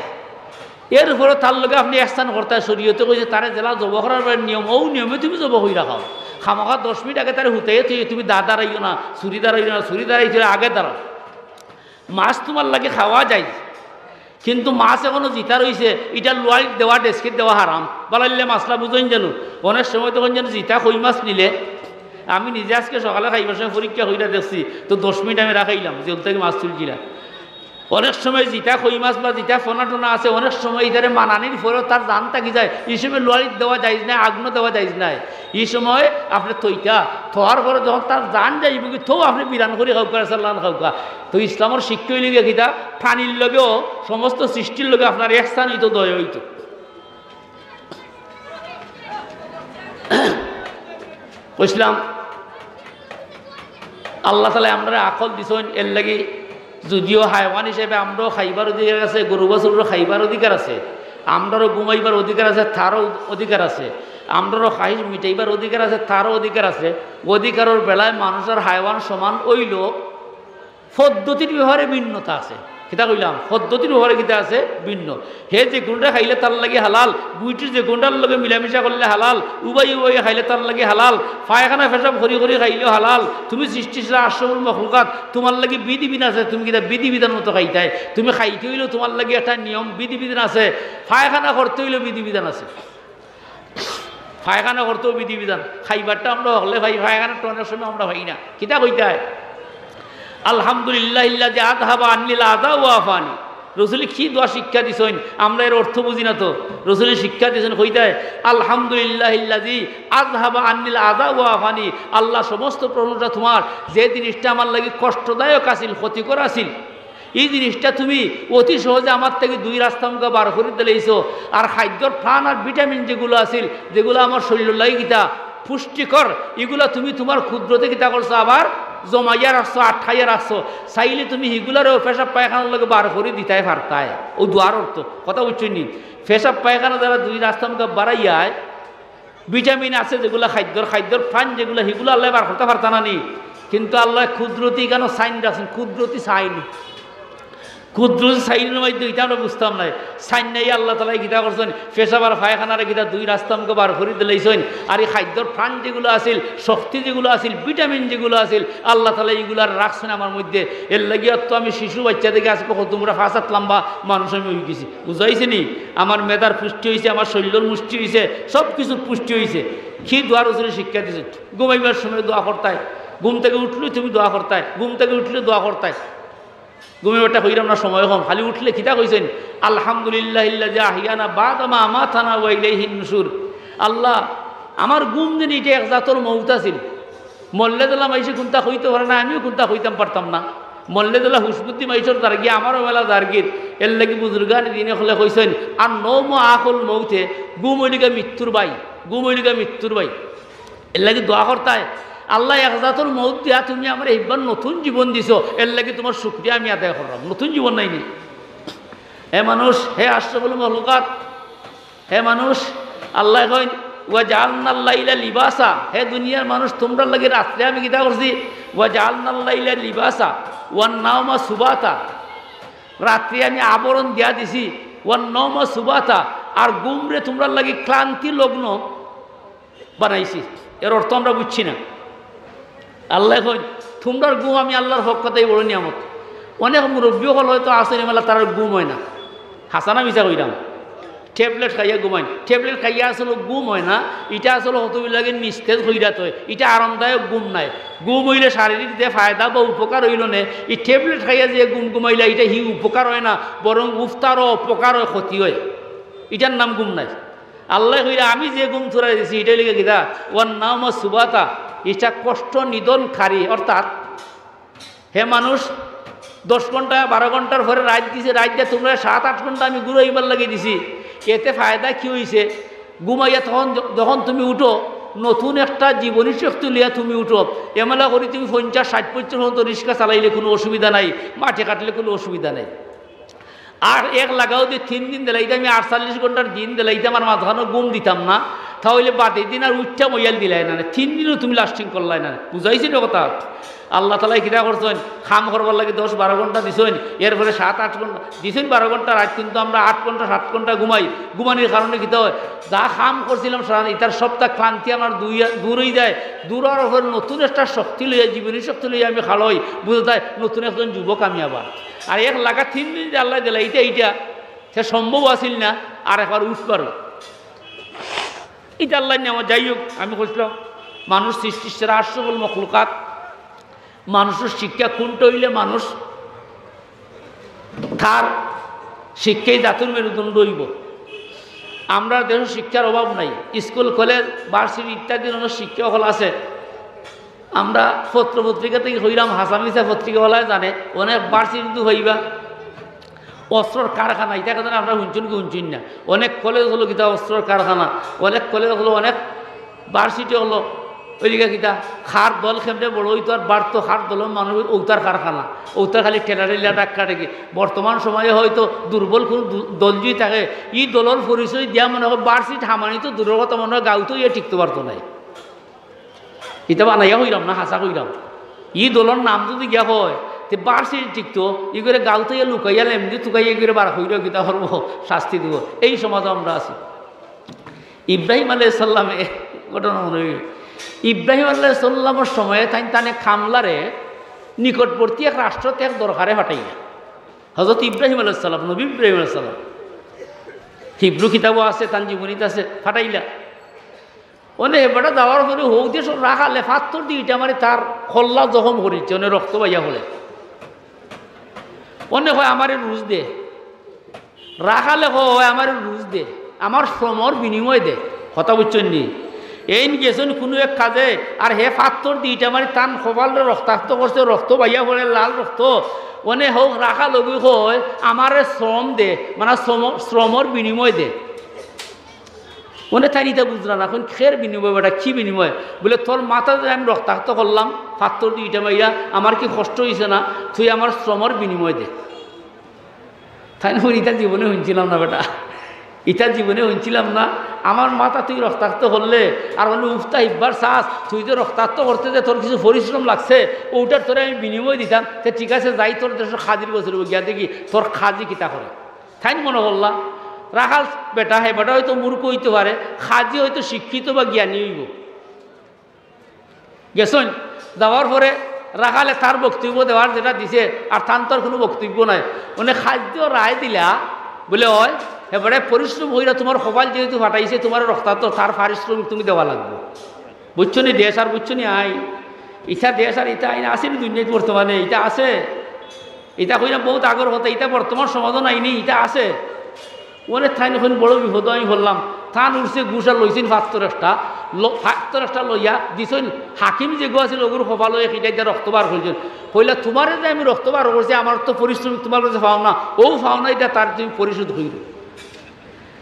এরপরে তার লগে আপনে ইহসান করতায়, শরীয়তে কইছে, তারে যেলা জবো করার বায় নিয়ম, অউ নিয়মে তুমি জবো কইরা খাও। খামোখা দশ মিনিট আগে তারে হুতাইয়া থইয়া তুমি দা দাঁড়াইও না, চুরি দাঁড়াইও না, চুরি দাঁড়াইতে অইলে আগে দাঁড়াও। মাছ তুমার লাগি খাওয়া যায়, কিন্তু মাছ এখনো জিতা রইছে, ইটা লুয়ারিত দেওয়া, ডেস্কিত দেওয়া হারাম। বালাইলে মাছলা বুঝইন জানো, অনেক সময় তখন যেন জিতা কই মাছ নিলে, আমি নিজে আজকে সকালে খাইবার সময় পরীক্ষা কইরা দেখছি, তো দশ মিনিট আমি রাখাইলাম, জেল থাকি মাছ তুলছিলা। অনেক সময় জিতা কই মাছ বা জিতা ফোনা টোনা আছে, অনেক সময় ইতারে মানানির পরেও তার জান থাকি যায়, ই সময় লুয়ারিত দেওয়া জায়েজ নায়, আগুনো দেওয়া জায়েজ নায়। ই সময় আপনে থইতা, থওয়ার পরে যখন তার জান যাইবোগি, তেউ আপনে বিরান করি খাউকা, সাল্লান খাউকা। তো ইসলামর শিক্ষা অইলো গিয়া কিতা, প্রাণীর লগেও, সমস্ত সৃষ্টির লগে আপনার ইহসান অইতো, দয়া অইতো। কইছিলাম, আল্লাহ তাআলায় আমরারে আকল দিছইন, এরলাগি যদিও হায়ওয়ান হিসাবে আমরারও খাইবার অধিকার আছে, গরু বাছুররও খাইবার অধিকার আছে, আমরারও ঘুমাইবার অধিকার আছে, তারও অধিকার আছে, আমরারও খাহিশ মিটাইবার অধিকার আছে, তারও অধিকার আছে। অধিকারর বেলায় মানুষ আর হায়ওয়ান সমান অইলো, পদ্ধতির ব্যাপারে ভিন্নতা আছে। কিতা কইলাম? পদ্ধতির ব্যাপারে কিতা আছে? ভিন্ন। হে যে কুনটা খাইলে তার লাগি হালাল, গুইটির যে কুনটার লগে মিলামিশা করলে হালাল, উবাই উবাই খাইলে তার লাগি হালাল, পায়খানা পেশাব করি করি খাইলেও হালাল। তুমি সৃষ্টি সেরা আশরাফুল মখলুকাত, তুমার লাগি বিধিবিধান আছে, তুমি কিতা বিধিবিধান মতো খাইতায়? তুমি খাইতে অইলেও তুমার লাগি একটা নিয়ম বিধিবিধান আছে, পায়খানা করতে অইলেও বিধিবিধান আছে। পায়খানা করতেও বিধিবিধান, খাইবারটা আমরা হকলে পাই, পায়খানাটা অনেক সময় আমরা পাই না। কিতা কইতায়? "আলহামদুলিল্লাহিল্লাযী আযহাবা আন্নিল আযা ওয়া আফানি।" রসুলে কি দোয়া শিক্ষা দিছইন, আমরা এর অর্থ বুঝি না তো। রসুলে শিক্ষা দিছইন কইতায়, "আলহামদুলিল্লাহিল্লাযী আযহাবা আন্নিল আযা ওয়া আফানি।" আল্লাহ, সমস্ত প্রশংসা তুমার, যে জিনিসটা আমার লাগি কষ্টদায়ক আছিল, ক্ষতিকর আছিল, ই জিনিসটা তুমি অতি সহজে আমার থাকি দুই রাস্তা মুখা বার করি দিলাইছো। আর খাদ্যর প্রাণ আর ভিটামিন যেগুলা আছিল, যেগুলা আমার শরীরর লাগি কিতা পুষ্টিকর, ইগুলা তুমি তুমার কুদরতে কিতা করছো, আবার জমাইয়া রাখছো, আটকাইয়া রাখছো। চাইলে তুমি হিগুলারেও পেশাব পায়খানার লগে বার করি দিতায় পারতায়। অউ দোয়ার অর্থ, কথা বুঝছো নি? পেশাব পায়খানা যারা দুই রাস্তা মুখা বারাইয়ায়, ভিটামিন আছে যেগুলা খাদ্যর, খাদ্যর প্রাণ যেগুলা, হিগুলা আল্লায় বার করতা পারতা না নি? কিন্তু আল্লায় কুদরতি কেন সাইন রাখছইন, কুদরতি সাইন। কুদরতি সাইনর মধ্যে ইটা আমরা বুঝতাম নায়। সাইন নাই আল্লাহ তাআলায় কিতা করছইন, পেশাব আর পায়খানারে কিতা দুই রাস্তা মুখা বার করি দিলাইছইন। আর ই খাদ্যর প্রাণ যেগুলা আছিল, শক্তি যেগুলা আছিল, ভিটামিন যেগুলা আছিল, আল্লাহ তাআলায় ইগুলারে রাখছইন আমার মধ্যে। এরলাগি তো আমি শিশু বাইচ্চা থাকি আজকে কত মুটা পাঁচ আত লাম্বা মানুষ আমি অইগেছি। বুঝাইছে নি? আমার মেদার পুষ্টি অইছে, আমার শরীরর মুষ্টি অইছে, সব কিছুর পুষ্টি অইছে। কি দোয়া রসুলে শিক্ষা দিছইন? ঘুমাইবার সময় দোয়া করতায়, ঘুম থাকি উঠলে তুমি দোয়া করতায়, ঘুম থাকি উঠলে দোয়া করতায়। ঘুমাইবারটা কইরাম না, সময় কম, খালি উঠলে কিতা কইছইন? "আলহামদুলিল্লাহিল্লাযী আহইয়ানা বা'দা মা আমাতানা ওয়া ইলাইহিন নুশুর।" আল্লাহ, আমার ঘুম যেন ইটা এক জাতর মউত আছিল, মরলে যেলা মাইনষে কুনতা কইতো পারে না, আমিও কুনতা কইতাম পারতাম না। মরলে যেলা হুশ বুদ্ধি মাইনষর যারগি, আমারও মেলা যারগির। এরলাগি বুজুর্গানে দিনে অকলে কইছইন, "আন নওমু আখুল মউতে", ঘুম অইলো গিয়া মৃত্যুর ভাই, ঘুম অইলো গিয়া মৃত্যুর ভাই। এরলাগি দোয়া করতায়, "আল্লাহ, এক জাতর মউত দিয়া তুমি আমারে ইবার নতুন জীবন দিছো, এরলাগি তুমার শুকরিয়া আমি আদায় করলাম।" নতুন জীবন নায়নি? হে মানুষ, হে আশরাফুল মখলুকাত, হে মানুষ, আল্লায় কইন, "ওয়া জাআলনাল লাইলা লিবাসা।" হে দুনিয়ার মানুষ, তুমরার লাগি রাত্রে আমি কিতা করছি? "ওয়া জাআলনাল লাইলা লিবাসা, ওয়ান নাওমা সুবাতা।" রাত্রে আমি আবরণ দিয়া দিছি, "ওয়ান নাওমা সুবাতা।" আর ঘুমরে তুমরার লাগি ক্লান্তি লগ্ন বানাইছি। এর অর্থ আমরা বুঝছি না। আল্লায় কইন, "তুমরার ঘুম আমি আল্লার পক্ষ থাকি বড় নিয়ামত।" অনেক মুরব্বি অকল হয়তো আছইন, এমেলা তারার ঘুম অয় না। হাছা না মিছা কইরাম? ট্যাবলেট খাইয়া ঘুমাইন। ট্যাবলেট খাইয়া আসলে ঘুম অয় না, ইটা আসলে কতগুলা লাগে নিস্তেজ কইরা থয়। ইটা আরামদায়ক ঘুম নায়। ঘুম অইলে শারীরিক যে ফায়দা বা উপকার অইলো নে, ই ট্যাবলেট খাইয়া যে ঘুম ঘুমাইলা, ইটা হি উপকার অয় না, বরং উফতারও অপকার অয়, ক্ষতি অয়। ইটার নাম ঘুম নায়। আল্লায় কইরা, "আমি যে ঘুম তুমরারে দিছি, ইটা অইলো গিয়া কিতা? ওয়ান নাওমা সুবাতা।" ইটা কষ্ট নিধনকারী, অর্থাৎ হে মানুষ, দশ ঘন্টা, বারো ঘন্টার পরে রাইত দিছে, রাইত দিয়া তুমরারে সাত আট ঘন্টা আমি ঘুমাইবার লাগি দিছি, এতে ফায়দা কি অইছে? ঘুমাইয়া তখন য-, যখন তুমি উঠো, নতুন একটা জীবনী শক্তি লইয়া তুমি উঠো। এমেলা করি তুমি পঞ্চাশ ষাইট বছর পর্যন্ত রিক্সা চালাইলে কুনু অসুবিধা নাই, মাঠে কাটলে কুনু অসুবিধা নাই। আর এক লাগাও যে তিন দিন দিলাইতে, আমি আটচল্লিশ ঘন্টার দিন দিলাইতে আমার মাঝখানো ঘুম দিতাম না, তা অইলে বাদে দিন আর উঠতা মইয়াল দিলায় না, তিন দিনও তুমি লাস্টিং করলায় না। বুঝাইছি না কথা? আল্লাহ তাআলায় কিতা করছইন, কাম করবার লাগি দশ বারো ঘন্টা দিছইন, এরপরে সাত আট ঘন্টা দিছইন, বারো ঘন্টা রাইত, কিন্তু আমরা আট ঘন্টা সাত ঘন্টা ঘুমাই। ঘুমানির কারণে কিতা অয়? যা কাম করছিলাম সারা, ইতার সবটা ক্লান্তি আমার দুই-, দূর অইযায়। দূর অওয়ার পরে নতুন একটা শক্তি লইয়া, জীবনী শক্তি লইয়া আমি খাড়া অই। বুঝা যায় নতুন একজন যুবক আমি আবার। আর এক লাগা তিন দিন যে আল্লায় দিলা, ইটা, ইটা, তে সম্ভব আছিল না আর একবার উঠবার। ইটা আল্লার নিয়ামত। যাই হোক, আমি কইছিলাম, মানুষ সৃষ্টির সেরা আশরাফুল মখলুকাত। মানুষর শিক্ষা কুনটা অইলে মানুষ, তার শিক্ষাই জাতির মেরুদণ্ড অইবো। আমরার দেশো শিক্ষার অভাব নাই, স্কুল, কলেজ, ভার্সিটি ইত্যাদি অনেক শিক্ষা অকল আছে। আমরা পত্র পত্রিকা থাকি কইরাম, হাছা মিছা পত্রিকাআলায় জানে, অনেক ভার্সিটিত পাইবা অস্ত্রর কারখানা, ইতা কথা আমরা হুনছইন কি হুনছইন না? অনেক কলেজ অকলো কিতা অস্ত্রর কারখানা, অনেক কলেজ অকলো, অনেক ভার্সিটি অকলো, অইলিগা কিতা, কার দল কেমনে বড় অইতো আর বাড়তো, কার দলর মানুষ অউতার কারখানা, অউতার খালি ঠেলা ঠেলি ধাক্কা ধাক্কি। বর্তমান সময়ে হয়তো দুর্বল কুনু দু-, দল যদি থাকে, ই দলর পরিচয় দিয়া মনে অয় ভার্সিটি হামানি তো দূরর কথা, মনে অয় গাঁওত ইয়া টিকতো পারতো নায়। ইতা বানাইয়া কইরাম না, হাছা কইরাম। ই দলর নাম যদি গিয়া কয়, তে ভার্সিটি টিকতো, ইগুরে গাঁওত ইয়া লুকাইয়া লেমদি তুকাইয়া ইগুরে বার কইরা কিতা করবো, শাস্তি দিবো। এই সমাজো আমরা আছি। ইব্রাহিম আলাইহিস সালামে ঘটনা মনে অইল। ইব্রাহিম আলাইহিস সালামর সময়ে তাইন তানে কামলারে নিকটবর্তী এক রাষ্ট্রত এক দরকারে পাঠাইলা। হযরত ইব্রাহিম আলাইহিস সালাম, নবী ইব্রাহিম আলাইহিস সালাম, হিব্রু কিতাবো আছে, তান জীবনীত আছে, পাঠাইলা। অনে হে বেটা যাওয়ার পরে হউ দেশর রাখালে পাথর দি ইটা মারি তার কল্লা জখম করিছে, অনে রক্ত বাইয়া পড়ে। অনে কয়, "আমারে রুজ দে।" রাখালে কয়, "আমারে রুজ দে, আমার শ্রমর বিনিময় দে।" কথা বুঝছইন নি? এইন গেছইন কুনু এক কাজে, আর হে পাথর দি ইটা মারি তান কপালরে রক্তাক্ত করছে, রক্ত বাইয়া পড়ে, লাল রক্ত। অনে হউ রাখাল অগু কয়, "আমারে শ্রম দে, মানে শ্রম, শ্রমর বিনিময় দে।" অনে তাইন ইতা বুঝরা না, কইন, "কের বিনিময় বেটা, কি বিনিময়?" বুলে, "তোর মাথা যে আমি রক্তাক্ত করলাম, পাথর দি ইটা মাইরা, আমার কি কষ্ট অইছে না? তুই আমার শ্রমর বিনিময় দে।" তাইন কইন, "ইতা জীবনে হুনছিলাম না বেটা, ইতা জীবনে হুনছিলাম না। আমার মাথা তুই রক্তাক্ত করলে, আর অনে উফতা হিব্বার চাস, তুই যে রক্তাক্ত করতে যে তোর কিছু পরিশ্রম লাগছে, অউটার তোরে আমি বিনিময় দিতাম। তে ঠিক আছে, যাই তোর দেশর কাজির গেছে গিয়া দেখি তোর কাজি কিতা করে।" তাইন মনে করলা, রাখাল বেটা, হে বেটা হয়তো মূর্খ অইতে পারে, কাজি হয়তো শিক্ষিত বা জ্ঞানী অইবো। গেছইন, যাওয়ার পরে রাখালে তার বক্তব্য দেওয়ার যেটা দিছে, আর তান তো আর কুনু বক্তব্য নাই। অনে কাজিয়ে রায় দিলা, বুলে, "অয়, হে বেটায় পরিশ্রম কইরা তুমার কপাল যেহেতু ফাটাইছে, তুমারে রক্তাক্ত, তার পারিশ্রমিক তুমি দেওয়া লাগবো।" বুঝছো নি দেশ আর বুঝছো নি আইন? ইতা দেশ আর ইতা আইন আছে নি দুনিয়াত বর্তমানে? ইতা আছে? ইতা কইলাম বউত আগর কথা, ইতা বর্তমান সমাজো নাই নি, ইতা আছে। অনে তাইন কইন বড় বিপদো আমি পড়লাম। তান উঠছে গুসা লইছইন পাথর একটা, ল-, পাথর একটা লইয়া দিছইন, হাকিম যেগু আছিল অগুর কপালো এক ইটা ইটা রক্ত বার করছইন। কইলা, "তুমারে যে আমি রক্ত বার করছি, আমার তো পরিশ্রমিক তুমার কাছে পাওনা, অউ পাওনা ইটা তার তুমি পরিশোধ কইরো।"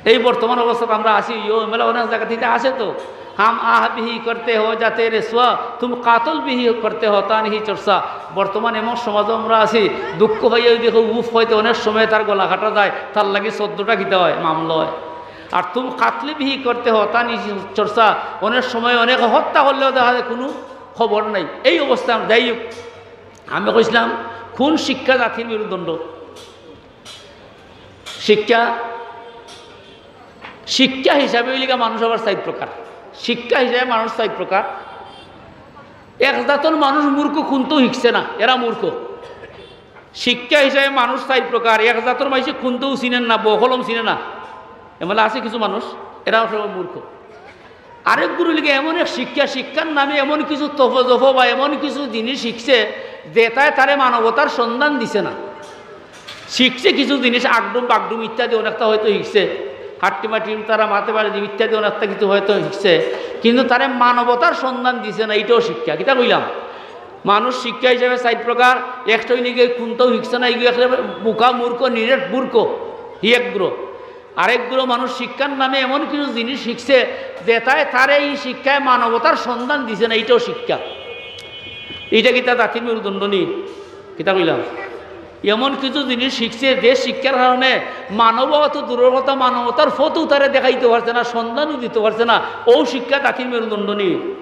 এই বর্তমান অবস্থাত আমরা আছি, ইয়ো, এমেলা অনেক জাগাত ইতা আছে তো। আম আহ বিহি করতে হো যাতে রেসুয়া, তুম কাতল বিহি করতে হো তা নিহি চর্চা। বর্তমান এমন সমাজো আমরা আছি, দুঃখ পাইয়া যদি কেউ উফ কয় তে অনেক সময় তার গলা কাটা যায়, তার লাগি চৌদ্দটা কিতা অয়, মামলা অয়। আর তুম কাতলে বিহি করতে হো তা নিহি চর্চা, অনেক সময় অনেক হত্যা করলেও দেখা যায় কুনু খবর নাই। এই অবস্থা। যাই হোক, আমি কইছিলাম, কুন শিক্ষা জাতির মেরুদণ্ড? শিক্ষা, শিক্ষা হিসাবে অইলিগা মানুষ আবার চাইর প্রকার। শিক্ষা হিসাবে মানুষ চাইর প্রকার। এক জাতর মানুষ মূর্খ, কুন্তাউ শিখছে না, এরা মূর্খ। শিক্ষা হিসাবে মানুষ চাইর প্রকার। এক জাতর মাইনষে কুন্তাউ চিনে না, ব-কলম চিনে না, এমলা আছে কিছু মানুষ, এরাও সব মূর্খ। আরেকগুলো অইলিগা এমন এক শিক্ষা, শিক্ষার নামে এমন কিছু তফজফ বা এমন কিছু জিনিস শিখছে, যেটায় তারে মানবতার সন্ধান দিছে না। শিখছে কিছু জিনিস, আগডুম বাগডুম ইত্যাদি অনেকটা হয়তো শিখছে, হাট্টিমাটি তারা মাতে পারে যে ইত্যাদি অনেকটা কিছু হয়তো শিখছে, কিন্তু তারে মানবতার সন্ধান দিছে না, ইটাও শিক্ষা। কিতা কইলাম? মানুষ শিক্ষা হিসাবে চাইর প্রকার। একটা অইলিগা কুন্তাউ শিখছে না, ইগু একেবারে বোকা মূর্খ, নিরেট মূর্খ, হি এক গ্রুপ। আরেক গ্রুপ মানুষ শিক্ষার নামে এমন কিছু জিনিস শিখছে, যেটায় তারে ই শিক্ষায় মানবতার সন্ধান দিছে না, ইটাও শিক্ষা। ইটা কিতা জাতির মেরুদণ্ড নি? কিতা কইলাম? এমন কিছু জিনিস শিখছে, যে শিক্ষার কারণে মানবতা তো দূরর কথা, মানবতার পথও তারে দেখাইতো পারছে না, সন্ধানও দিতো পারছে না, অউ শিক্ষা জাতির মেরুদণ্ড নি?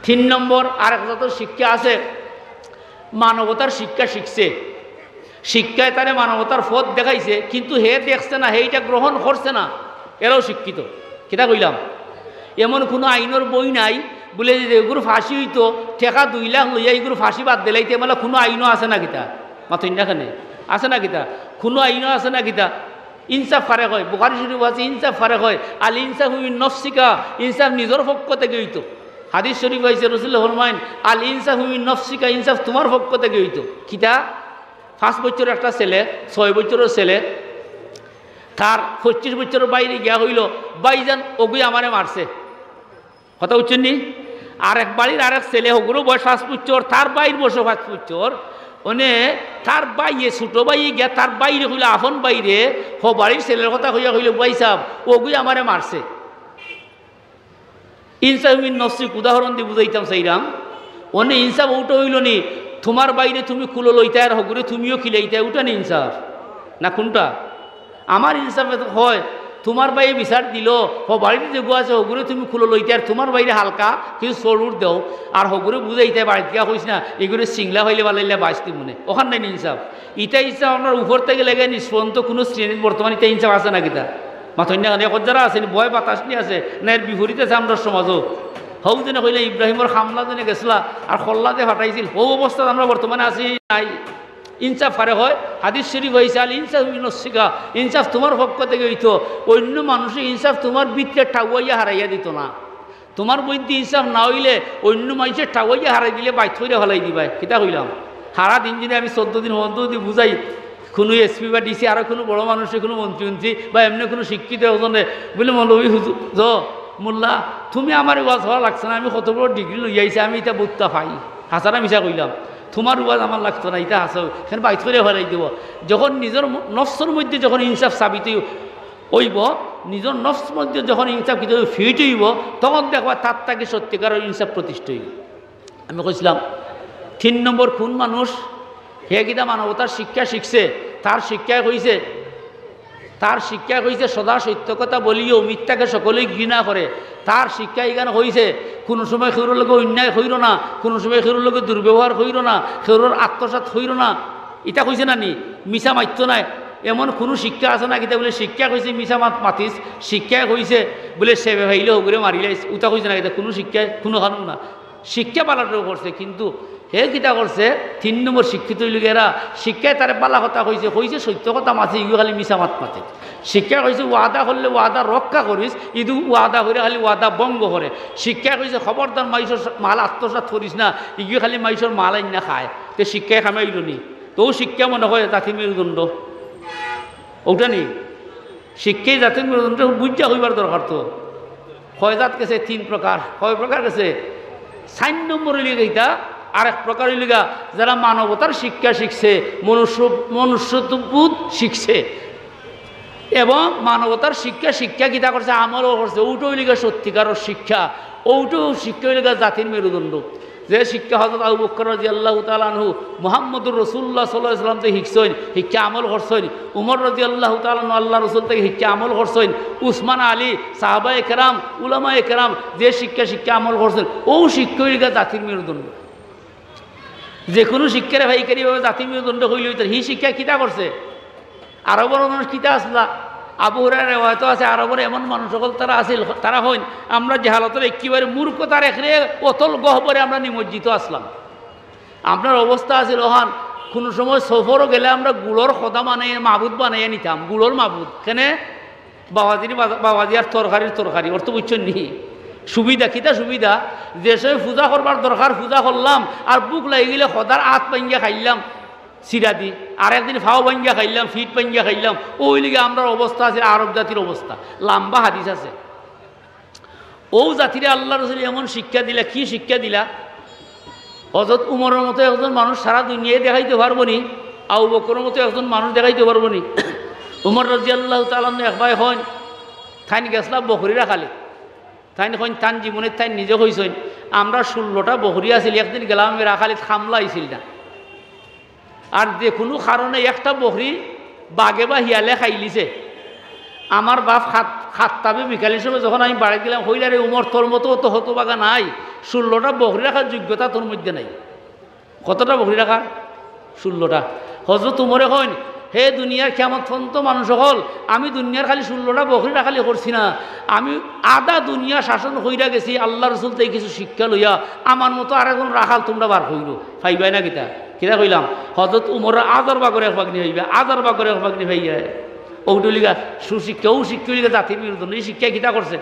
তিন নম্বর, আরেক জাতর শিক্ষা আছে, মানবতার শিক্ষা শিখছে, শিক্ষায় তারে মানবতার পথ দেখাইছে, কিন্তু হে দেখছে না, হে ইটা গ্রহণ করছে না, এরাও শিক্ষিত। কিতা কইলাম? এমন কুনু আইনর বই নাই বুলে যে ইগুর ফাঁসি অইতো, টেকা দুই লাখ লইয়া ইগুর ফাঁসি বাদ দিলাইতে, এমলা কুনু আইনও আছে না কিতা? মাতইন না কেনে? আছে না কিতা? কুনু আইনও আছে না কিতা? ইনসাফ কারে কয়? বুখারী শরীফো আছে, ইনসাফ কারে কয়? আল ইনসাফু মিন নফসিকা, ইনসাফ নিজর পক্ষ থাকি অইতো। হাদিস শরীফো আইছে, রসুলে ফরমাইন, আল ইনসাফু মিন নফসিকা, ইনসাফ তুমার পক্ষ থাকি অইতো। কিতা? পাঁচ বছরর একটা ছেলে, ছয় বছরর ছেলে, তার পঁচিশ বছরর ভাইরে গিয়া কইলো, "ভাইজান, অগুয়ে আমারে মারছে।" কথা বুঝছইন নি? আরেক বাড়ির আরেক ছেলে, হগুরও বয়স পাঁচ বছর, তার ভাইর বয়সও পাঁচ বছর। অনে তার ভাইয়ে, ছোট ভাইয়ে গিয়া তার ভাইরে কইলো, আপন ভাইরে, হ বাড়ির ছেলের কথা কইয়া কইলো, "ভাইসাব, অগুয়ে আমারে মারছে।" ইনসাফ মিন নফসিক উদাহরণ দি বুঝাইতাম চাইরাম। অনে ইনসাফ অউটা অইলো নি, তুমার ভাইরে তুমি কুলো লইতায় আর হগুরে তুমিও খিলাইতায়, অউটা নি ইনসাফ? না কুনটা? আমার ইনসাফে তো কয়, তুমার ভাইয়ে বিচার দিলো, হ বাড়িত যেগু আছে হগুরে তুমি কুলো লইতায় আর তুমার ভাইরে হালকা কিছু চড়ুর দেও, আর হগুরে বুঝাইতায়, বাড়িত গিয়া কইস না, ইগুরে সিংলা পাইলে বালাইলে বাইশ দিমুনে। অখান নায় নি ইনসাফ? ইটা ইনসাফ আপনার উপর থাকি লেগে নিষ্পন্ত কুনু শ্রেণীর বর্তমানে ইটা ইনসাফ আছে না কিতা? মাতইন না কেনে? অখন যারা আছেন, বয় বাতাস নি আছে, না এর বিপরীত আছে আমরার সমাজও। হউ যেনে কইলে ইব্রাহিমর কামলা যেনে গেছলা, আর কল্লা যে ফাটাইছিল, হউ অবস্থাত আমরা বর্তমানে আছি নাই। ইনসাফ কারে কয়? হাদিস শরীফো আইছে, "আল ইনসাফু মিন নফসিকা", ইনসাফ তুমার পক্ষ থাকি অইতো। অইন্য মানষে ইনসাফ তুমার ভিতরে টাওয়াইয়া হারাইয়া দিতো না। তুমার মধ্যে ইনসাফ না অইলে অইন্য মানষে টাওয়াইয়া হারাই দিলে বাইত কইরা ফালাই দিবায়। কিতা কইলাম? হারা দিন যদি আমি চৌদ্দ দিন পর্যন্ত যদি বুঝাই, কুনু এসপি বা ডিসি, আরো কুনু বড় মানুষে, কুনু মন্ত্রী মন্ত্রী বা এমনে কুনু শিক্ষিত একজনে বুলে, "মৌলভী হুজুর, জ, মোল্লা, তুমি আমারে ওয়াজ করা লাগছে না, আমি কত বড় ডিগ্রি লইয়া আইছি, আমি ইতা বুঝতা পাই, হাছা না মিছা কইলাম, তুমার ওয়াজ আমার লাগতো না, ইতা হাছা, এখানে বাইত কইরা ফালাই দিব।" যখন নিজর ম-, নফসর মধ্যে যখন ইনসাফ সাবিত অইব, নিজর নফস মধ্যে যখন ইনসাফ কিছু ফিট অইব, তখন দেখবা তার থাকি সত্যিকারর ইনসাফ প্রতিষ্ঠা অইব। আমি কইছিলাম, তিন নম্বর কুন মানুষ, হে কিতা মানবতার শিক্ষা শিখছে, তার শিক্ষায় কইছে, তার শিক্ষায় কইছে, "সদা সত্য কথা বলিও, মিথ্যাকে সকলেই ঘৃণা করে।" তার শিক্ষায় ইখান কইছে, "কুনু সময় কেউর লগে অন্যায় কইরো না, কুনু সময় কেউর লগে দুর্ব্যবহার কইরো না, কেউর আত্মসাৎ কইরো না।" ইতা কইছে না নি? মিছা মাতিও নায়। এমন কুনু শিক্ষা আছে না কিতা বুলে শিক্ষায় কইছে মিছা মাত মাতিস, শিক্ষায় কইছে বুলে সেবে পাইলে হগুরে মারিলাইস, উতা কইছে না কিতা? কুনু শিক্ষায় কুনু কানুন না। শিক্ষা পালাটাও করছে, কিন্তু হে কিতা করছে? তিন নম্বর শিক্ষিত অইল গিয়া এরা। শিক্ষায় তারে বালা কথা কইছে, কইছে সত্য কথা মাতে, ইগু খালি মিছা মাত মাতে। শিক্ষায় কইছে ওয়াদা করলে ওয়াদা রক্ষা করিস, ইগু ওয়াদা কইরা খালি ওয়াদা ভঙ্গ করে। শিক্ষায় কইছে খবরদার মাইষর মাল আত্মসাৎ করিস না, ইগু খালি মাইষর মাল আইন্না খায়। তে শিক্ষায় কামাইল নি? তেউ শিক্ষা মনে কয় জাতির মেরুদণ্ড। অউটা নি? শিক্ষায় জাতির মেরুদণ্ড বুঝিয়া কইবার দরকার তো। কয় জাত গেছে? তিন প্রকার। কয় প্রকার গেছে? চাইর নম্বর অইল গিয়া ইটা, আরেক প্রকার অইল গিয়া যারা মানবতার শিক্ষা শিখছে, মনুষ্য, মনুষ্যবোধ শিখছে। এবং মানবতার শিক্ষা, শিক্ষা কিতা করছে? আমলও করছে। অউটা অইলো গিয়া সত্যিকারর শিক্ষা। অউটা শিক্ষা অইলো গিয়া জাতির মেরুদণ্ড। যে শিক্ষা হযরত আবু বকর রাদিয়াল্লাহু তাআলা আনহু মুহাম্মদুর রাসূলুল্লাহ সাল্লাল্লাহু আলাইহি ওয়াসাল্লাম থাকি শিখছইন, শিক্ষা আমল করছইন, উমর রাদিয়াল্লাহু তাআলা আনহু আল্লাহর রাসূল থাকি শিক্ষা আমল করছইন, উসমান, আলী, সাহাবায়ে কেরাম, উলামায়ে কেরাম যে শিক্ষা, শিক্ষা আমল করছইন, অউ শিক্ষা অইলো গিয়া জাতির মেরুদণ্ড। যেকুনু শিক্ষারে পাইকারিভাবে জাতির মেরুদণ্ড কইলে অইতো, হি শিক্ষা কিতা করছে? আরবর মানুষ কিতা আছলা? আবু হুরায়রার রেওয়ায়েতো আছে, আরবর এমন মানুষ অকল তারা আছিল, তারা কইন, "আমরা জেহালতর একেবারে মূর্খতার একরে অতল গহ্বরে আমরা নিমজ্জিত আছলাম।" আমরার অবস্থা আছিল অখান, কুনু সময় সফরো গেলে আমরা গুড়র খোদা বানাইয়া, মাবুদ বানাইয়া নিতাম, গুড়র মাবুদ। কেনে? বাবাজির বাজা-, বাবাজি আর তরকারির তরকারি, অর্থ বুঝছইন নি? সুবিধা, কিতা সুবিধা? যে সময় পূজা করবার দরকার, পূজা করলাম, আর ভুক লাগি গেলে খোদার আত ভাঙ্গিয়া খাইলাম, চিরা দি, আর একদিন ফাও ভাঙ্গিয়া খাইলাম, ফিট ভাঙ্গিয়া খাইলাম, অউ অইলো গিয়া আমরার অবস্থা আছিল আরব জাতির অবস্থা। লাম্বা হাদিস আছে। অউ জাতিরে আল্লাহর রাসূলে এমন শিক্ষা দিলা, কি শিক্ষা দিলা? হযরত উমরর মতো একজন মানুষ সারা দুনিয়ায় দেখাইতো পারবো নি? আবু বকরর মতো একজন মানুষ দেখাইতো পারবো নি? উমর রাদিয়াল্লাহু তাআলা আনহু একবার কইন, তাইন গেছলা বকরি রাখালি। তাইন কইন, তান জীবনে তাইন নিজে কইছইন, "আমরা ষোলোটা বকরি আছিল, একদিন গেলাম আমি রাখালিত, কামলা আইছিল না।" আর যেকুনু কারণে একটা বকরি বাঘে বা হিয়ালে খাইলিছে। আমার বাপ খাত-, খাত্তাবে বিকালির সময় যখন আমি বাড়িত গেলাম, কইলা, "রে উমর, তোর মতো অত হতভাগা নাই, ষোলোটা বকরি রাখার যোগ্যতা তোর মধ্যে নাই।" কতটা বকরি রাখার? ষোলোটা। হযরত উমরে কইন, "হে দুনিয়ার কিয়ামত পর্যন্ত মানুষ অকল, আমি দুনিয়ার খালি ষোলোটা বকরি রাখালি করছি না, আমি আধা দুনিয়া শাসন কইরা গেছি, আল্লাহর রাসূল থাকি কিছু শিক্ষা লইয়া, আমার মতো আরেকজন রাখাল তুমরা বার করিও।" পাইবায় না কিতা? কিতা কইলাম? হযরত উমরর আজার ভাগর এক ভাগনি পাইবা, আজার ভাগর এক ভাগনি পাইবা। অউটা অইলো গিয়া সুশিক্ষা, অউ শিক্ষা অইলো গিয়া জাতির মেরুদণ্ড। ই শিক্ষায় কিতা করছে?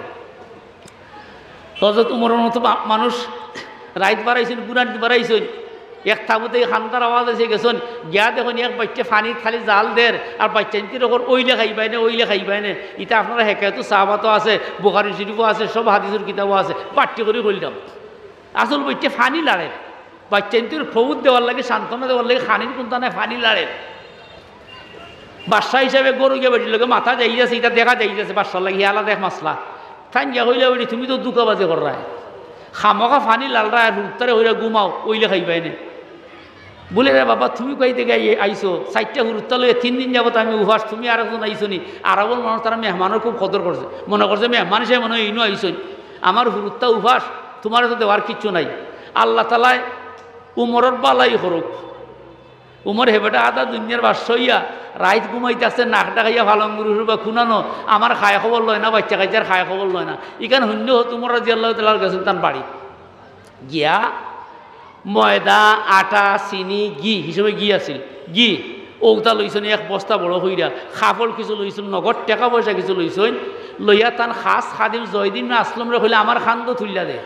হযরত উমরর মতো মা-, মানুষ রাইত বারাইছইন, গুনানিত বারাইছইন, এক তাবুতে কান্দার আওয়াজ আইছে, গেছইন, গিয়া দেখইন এক বাইচ্চা পানিত খালি জাল দের, আর বাইচ্চাইন্তরে কর, "অইলে খাইবায় নে, অইলে খাইবায় নে।" ইতা আপনারা হেকায়াতুস সাহাবাতো আছে, বুখারী শরীফো আছে, সব হাদিসর কিতাবো আছে, বাট্টি করি কইলাম। আসল বাইচ্চা পানি লাড়ের। বাইচ্চাইন্তরে প্রবোধ দেওয়ার লাগি, সান্ত্বনা দেওয়ার লাগি, খানির কুন্তা নাই, পানি লাড়ের। বাদশা হিসাবে গরু গিয়া বেটির লগে মাথা যাই আছে, ইটা দেখা যাই আছে, বাদশার লাগি আলাদা এক মাসলা। তাইন গিয়া কইলা, "বেটি, তুমি তো ধুকাবাজি কররায়, খামোখা পানি লাড়রায়, আর হুরুত্তারে কইরা ঘুমাও, অইলে খাইবায় নে।" বুলে, "রে বাবা, তুমি কই থাকি আই-, আইছো? চাইরটা হুরুত্তা লইয়া তিন দিন যাবত আমি উপাস, তুমি আরেকজন আইছো নি?" আরবর মানুষ তারা মেহমানর খুব কদর করছে, মনে করছে মেহমান হিসাবে মনে হয় ইনো আইছইন, আমার হুরুত্তা উপাস, তুমারে তো দেওয়ার কিচ্ছু নাই। আল্লাহ তাআলায় উমরর বালাই করউক। উমর হে বেটা আধা দুনিয়ার বাদশা অইয়া রাইত ঘুমাইতাছে, নাক ডাকাইয়া পালঙ্গুরু বা কুনানো, আমার খায় খবর লয় না, বাইচ্চা কাইচ্চার খায় খবর লয় না। ইখান হুনিয়া হযরত উমর রাদিয়াল্লাহু তাআলা আনহু গেছইন তান বাড়ি। গিয়া ময়দা, আটা, চিনি, ঘি, হি সময় ঘি আছিল, ঘি, অউতা লইছইন এক বস্তা বড় কইরা, কাপড় কিছু লইছইন, নগদ টেকা পয়সা কিছু লইছইন, লইয়া তান খাস খাদিম জয়দিন ইবনে আসলামরে কইলা, "আমার কান্দো তুলিয়া দে।"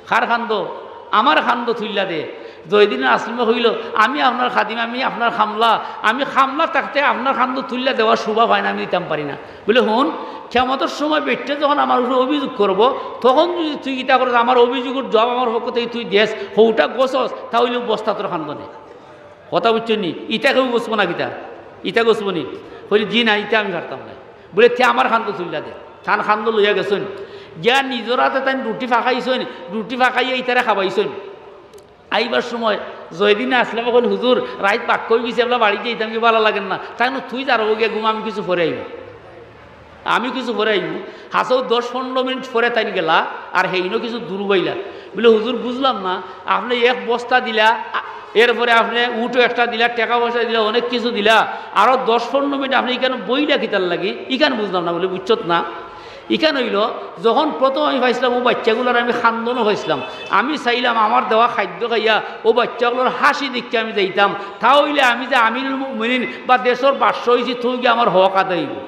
কার কান্দো? আমার কান্দো তুলিয়া দে। জয়দিন ইবনে আসলামে কইলো, "আমি আপনার খাদিম, আমি আপনার কামলা, আমি কামলা থাকতে আপনার কান্দো তুলিয়া দেওয়ার শোভা পায় না, আমি দিতাম পারি না।" বুলে, "হুন, কিয়ামতর সময় বেটিয়ে যখন আমার উপরে অভিযোগ করবো, তখন যদি তুই ইতা করস, আমার অভিযোগর জবাব আমার পক্ষ থাকি তুই দেস, হউটা গছস, তা অইলে বস্তা তোর কান্দো নে।" কথা বুঝছইন নি? ইতা কেউ গছবো না কিতা? ইতা গছবো নি? কইলে, "জি না, ইতা আমি পারতাম না।" বুলে, "তে আমার কান্দো তুলিয়া দে।" তান কান্দো লইয়া গেছইন। গিয়া নিজর আতে তাইন রুটি ফাকাইছইন, রুটি ফাকাইয়া ইতারে খাবাইছইন। আইবার সময় জয়দিন ইবনে আসলামে কইন, "হুজুর, রাইত বাক্কা অইগেছে, আমরা বাড়িত যাইতাম কি, ভালা লাগের না।" তাইন কইন, "তুই যারগি গিয়া ঘুমা, আমি কিছু পরে আইমু, আমি কিছু পরে আইমু।" হাছাউ দশ পনরো মিনিট পরে তাইন গেলা, আর হেইনো কিছু দুরু পাইলা। বুলে, "হুজুর, বুঝলাম না, আপনে এক বস্তা দিলা, আ-, এরপরে আপনে উটও একটা দিলা, টেকা পয়সা দিলা, অনেক কিছু দিলা, আরো দশ পনরো মিনিট আপনে ইখানো বইলা কিতার লাগি? ইখান বুঝলাম না।" বুলে, "বুঝছত না?" ইখান অইলো, যখন প্রথম আমি পাইছলাম, অউ বাইচ্চাগুলারে আমি কান্দনো পাইছলাম। আমি চাইলাম আমার দেওয়া খাদ্য খাইয়া অউ বাইচ্চাগুলার হাসি দেখিয়া আমি যাইতাম। তা অইলে আমি যে আমিরুল মুমিনিন বা দেশর বাদশা অইছি, তে গিয়া আমার হক আদায় অইবো।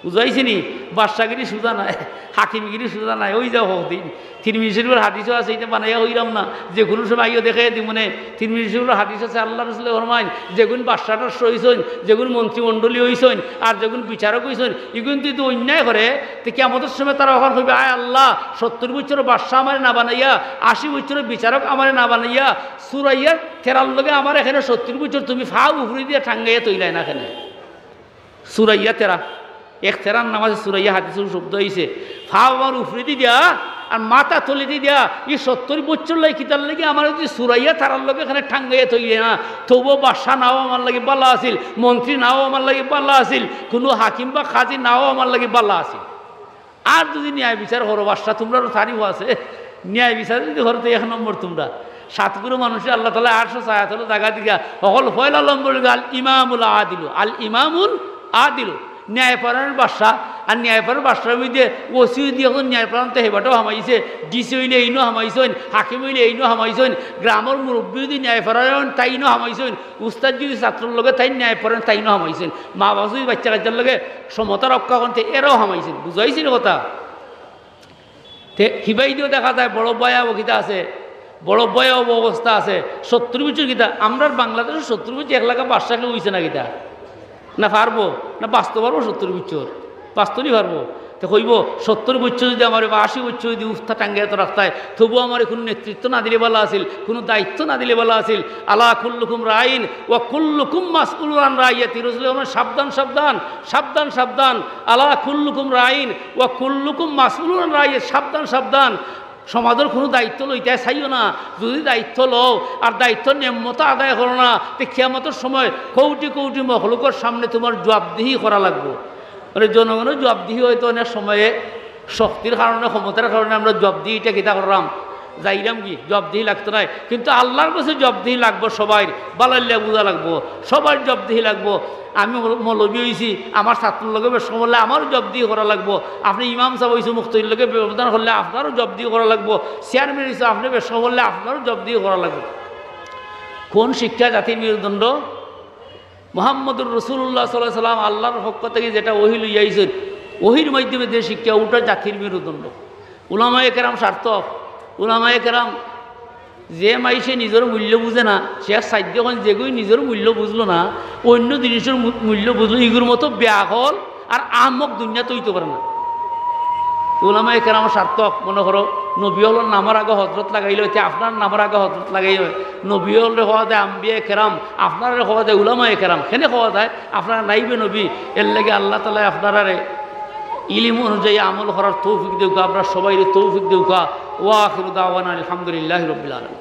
বুঝাইছি নি? বাদশাগিরি সুজা নায়, হাকিমগিরি সুজা নায়, অউ যে হক দিন। তিরমিজি শরীফর হাদিসও আছে, ইটা বানাইয়া কইরাম না, যেকুনু সময় আইও দেখাইয়া দিমু নে। তিরমিজি শরীফর হাদিস আছে, আল্লাহর রাসূলে ফরমাইন, যেগুন বাদশা টাদশা অইছইন, যেগুন মন্ত্রীমণ্ডলী অইছইন, আর যেগুন বিচারক অইছইন, ইগুন যদি অন্যায় করে, তে কিয়ামতর সময় তারা অখন কইবা, "আয় আল্লাহ, সত্তইর বছরর বাদশা আমারে না বানাইয়া, আশি বছরর বিচারক আমারে না বানাইয়া, সুরাইয়ার তেরার লগে আমারে কেনে সত্তইর বছর তুমি ফাও উপরে দিয়া টাঙ্গাইয়া থইলায় না কেনে?" সুরাইয়া তেরা। এখতেরার নামাজে সুরাইয়া হাদিসো শব্দ অইছে, ফাও আমার উপরেদি দিয়া আর মাথা তলেদি দিয়া, ই সত্তর বছর লাগি কিতার লাগি আমার যদি সুরাইয়া তারার লগে এখানে টাঙ্গাইয়া থইলে না, তবুও বাদশা নাও আমার লাগি বালা আছিল, মন্ত্রী নাও আমার লাগি বালা আছিল, কুনু হাকিম বা কাজী নাও আমার লাগি বালা আছিল। আর যদি ন্যায় বিচার করো বাদশা, তুমরারও তারিফ আছে, ন্যায় বিচার যদি করতে এক নম্বর তুমরা। সাতগুরু মানুষরে আল্লাহ তাআলায় আরশো ছায়াতলো জাগা দিকা, হকল পয়লা নম্বর অইলো আল ইমামুল আদিলু, আল ইমামুল আদিলু, ন্যায়পরায়ণ বাদশা। আর ন্যায়পরায়ণ বাদশার মধ্যে ওসি যদি এখন ন্যায়পরায়ণ তো হেবাটাও হামাইছে, ডিসি অইলে এইনও হামাইছইন, হাকিম অইলে এইনও হামাইছইন, গ্রামর মুরব্বি যদি ন্যায়পরায়ণ তাইনও হামাইছইন, উস্তাদ যদি ছাত্রর লগে তাইন ন্যায়পরায়ণ তাইনও হামাইছইন, মা বাবা যদি বাচ্চা কাচ্চার লগে সমতা রক্ষা করতে এরাও হামাইছইন। বুঝাইছি নি কথা? তে হিবাইদিও দেখা যায় বড় ভয়াবহ কিতা আছে, বড় ভয়াবহ অবস্থা আছে। সত্তর বছর কিতা, আমরার বাংলাদেশো সত্তর বছর এক লাগা বাদশা কেউ অইছে না কিতা? না পারবো? না বাঁচতো পারবো সত্তর বছর? বাঁচতো নি পারবো? তে কইবো, সত্তর বছর যদি আমারে বা আশি বছর যদি উস্তা টাঙ্গাইয়া তো রাখতায়, তবু আমারে কুনু নেতৃত্ব না দিলে বালা আছিল, কুনু দায়িত্ব না দিলে বালা আছিল। আলা কুল্লুকুম রাইন ওয়া কুল্লুকুম মাসউলুন আন রাইয়াতি। রসুল আমার সাবধান, সাবধান, সাবধান, সাবধান। আলা কুল্লুকুম রাইন ওয়া কুল্লুকুম মাসউলুন আন রাইয়াতি। সাবধান, সাবধান। সমাজর কুনু দায়িত্ব লইতায় চাইও না। যদি দায়িত্ব লও আর দায়িত্ব নেমমতো আদায় করো না, তে কিয়ামতর সময় কৌটি কৌটি মখলুকর সামনে তুমার জবাবদিহি করা লাগবো। মানে জনগণর জবাবদিহি হয়তো অনেক সময়ে শক্তির কারণে, ক্ষমতার কারণে আমরা জবাবদিহিটা কিতা করলাম, যাইরাম কি জবাবদিহি লাগতো নায়, কিন্তু আল্লাহর কাছে জবাবদিহি লাগবো সবাইর, বালাইল্লা বুঝা লাগবো, সবার জবাবদিহি লাগবো। আমি মৌল-, মৌলবী অইছি, আমার ছাত্রর লগে বেশ সময় হলে আমারও জবাবদিহি করা লাগবো। আপনে ইমাম সাব অইছে, মুক্তাদির লগে ব্যবধান হলে আপনারও জবাবদিহি করা লাগবো। চেয়ারম্যান অইছে, আপনে বেশ সময় হলে আপনারও জবাবদিহি করা লাগবো। কোন শিক্ষা জাতির মেরুদণ্ড? মুহাম্মদুর রাসূলুল্লাহ সাল্লাল্লাহু আলাইহি ওয়াসাল্লাম আল্লাহর পক্ষ থাকি যেটা ওহী লইয়া আইছইন, ওহীর মাধ্যমে যে শিক্ষা, ওটা জাতির মেরুদণ্ড। উলামায়ে কেরাম সার্থক। উলামায়ে কেরাম, যে মাইনষে নিজর মূল্য বুঝে না, শেখ সাইদি কইন, যেগুই নিজর মূল্য বুঝলো না, অইন্য জিনিসর মূ-, মূল্য বুঝলো, ইগুর মতো বেআকল আর আহমক দুনিয়াত অইতো পারে না। উলামায়ে কেরাম সার্থক। মনে করো, নবী অকলর নামর আগে হজরত লাগাইলে অইতে আপনার নামর আগে হজরত লাগাইলে অয়। নবী অকলরে কওয়া যায় আম্বিয়ায়ে কেরাম, আপনারারে কওয়া যায় উলামায়ে কেরাম। কেনে কওয়া যায়? আপনারা নাইবে নবী, এর লাগি আল্লাহ তাআলায় আপনারারে ইলিম অনুযায়ী আমল করার তৌফিক দেউকা, আমরা সবাইরে তৌফিক দেউকা। ওয়া আখিরু দাওয়ানা আলহামদুলিল্লাহি রাব্বিল আলামিন।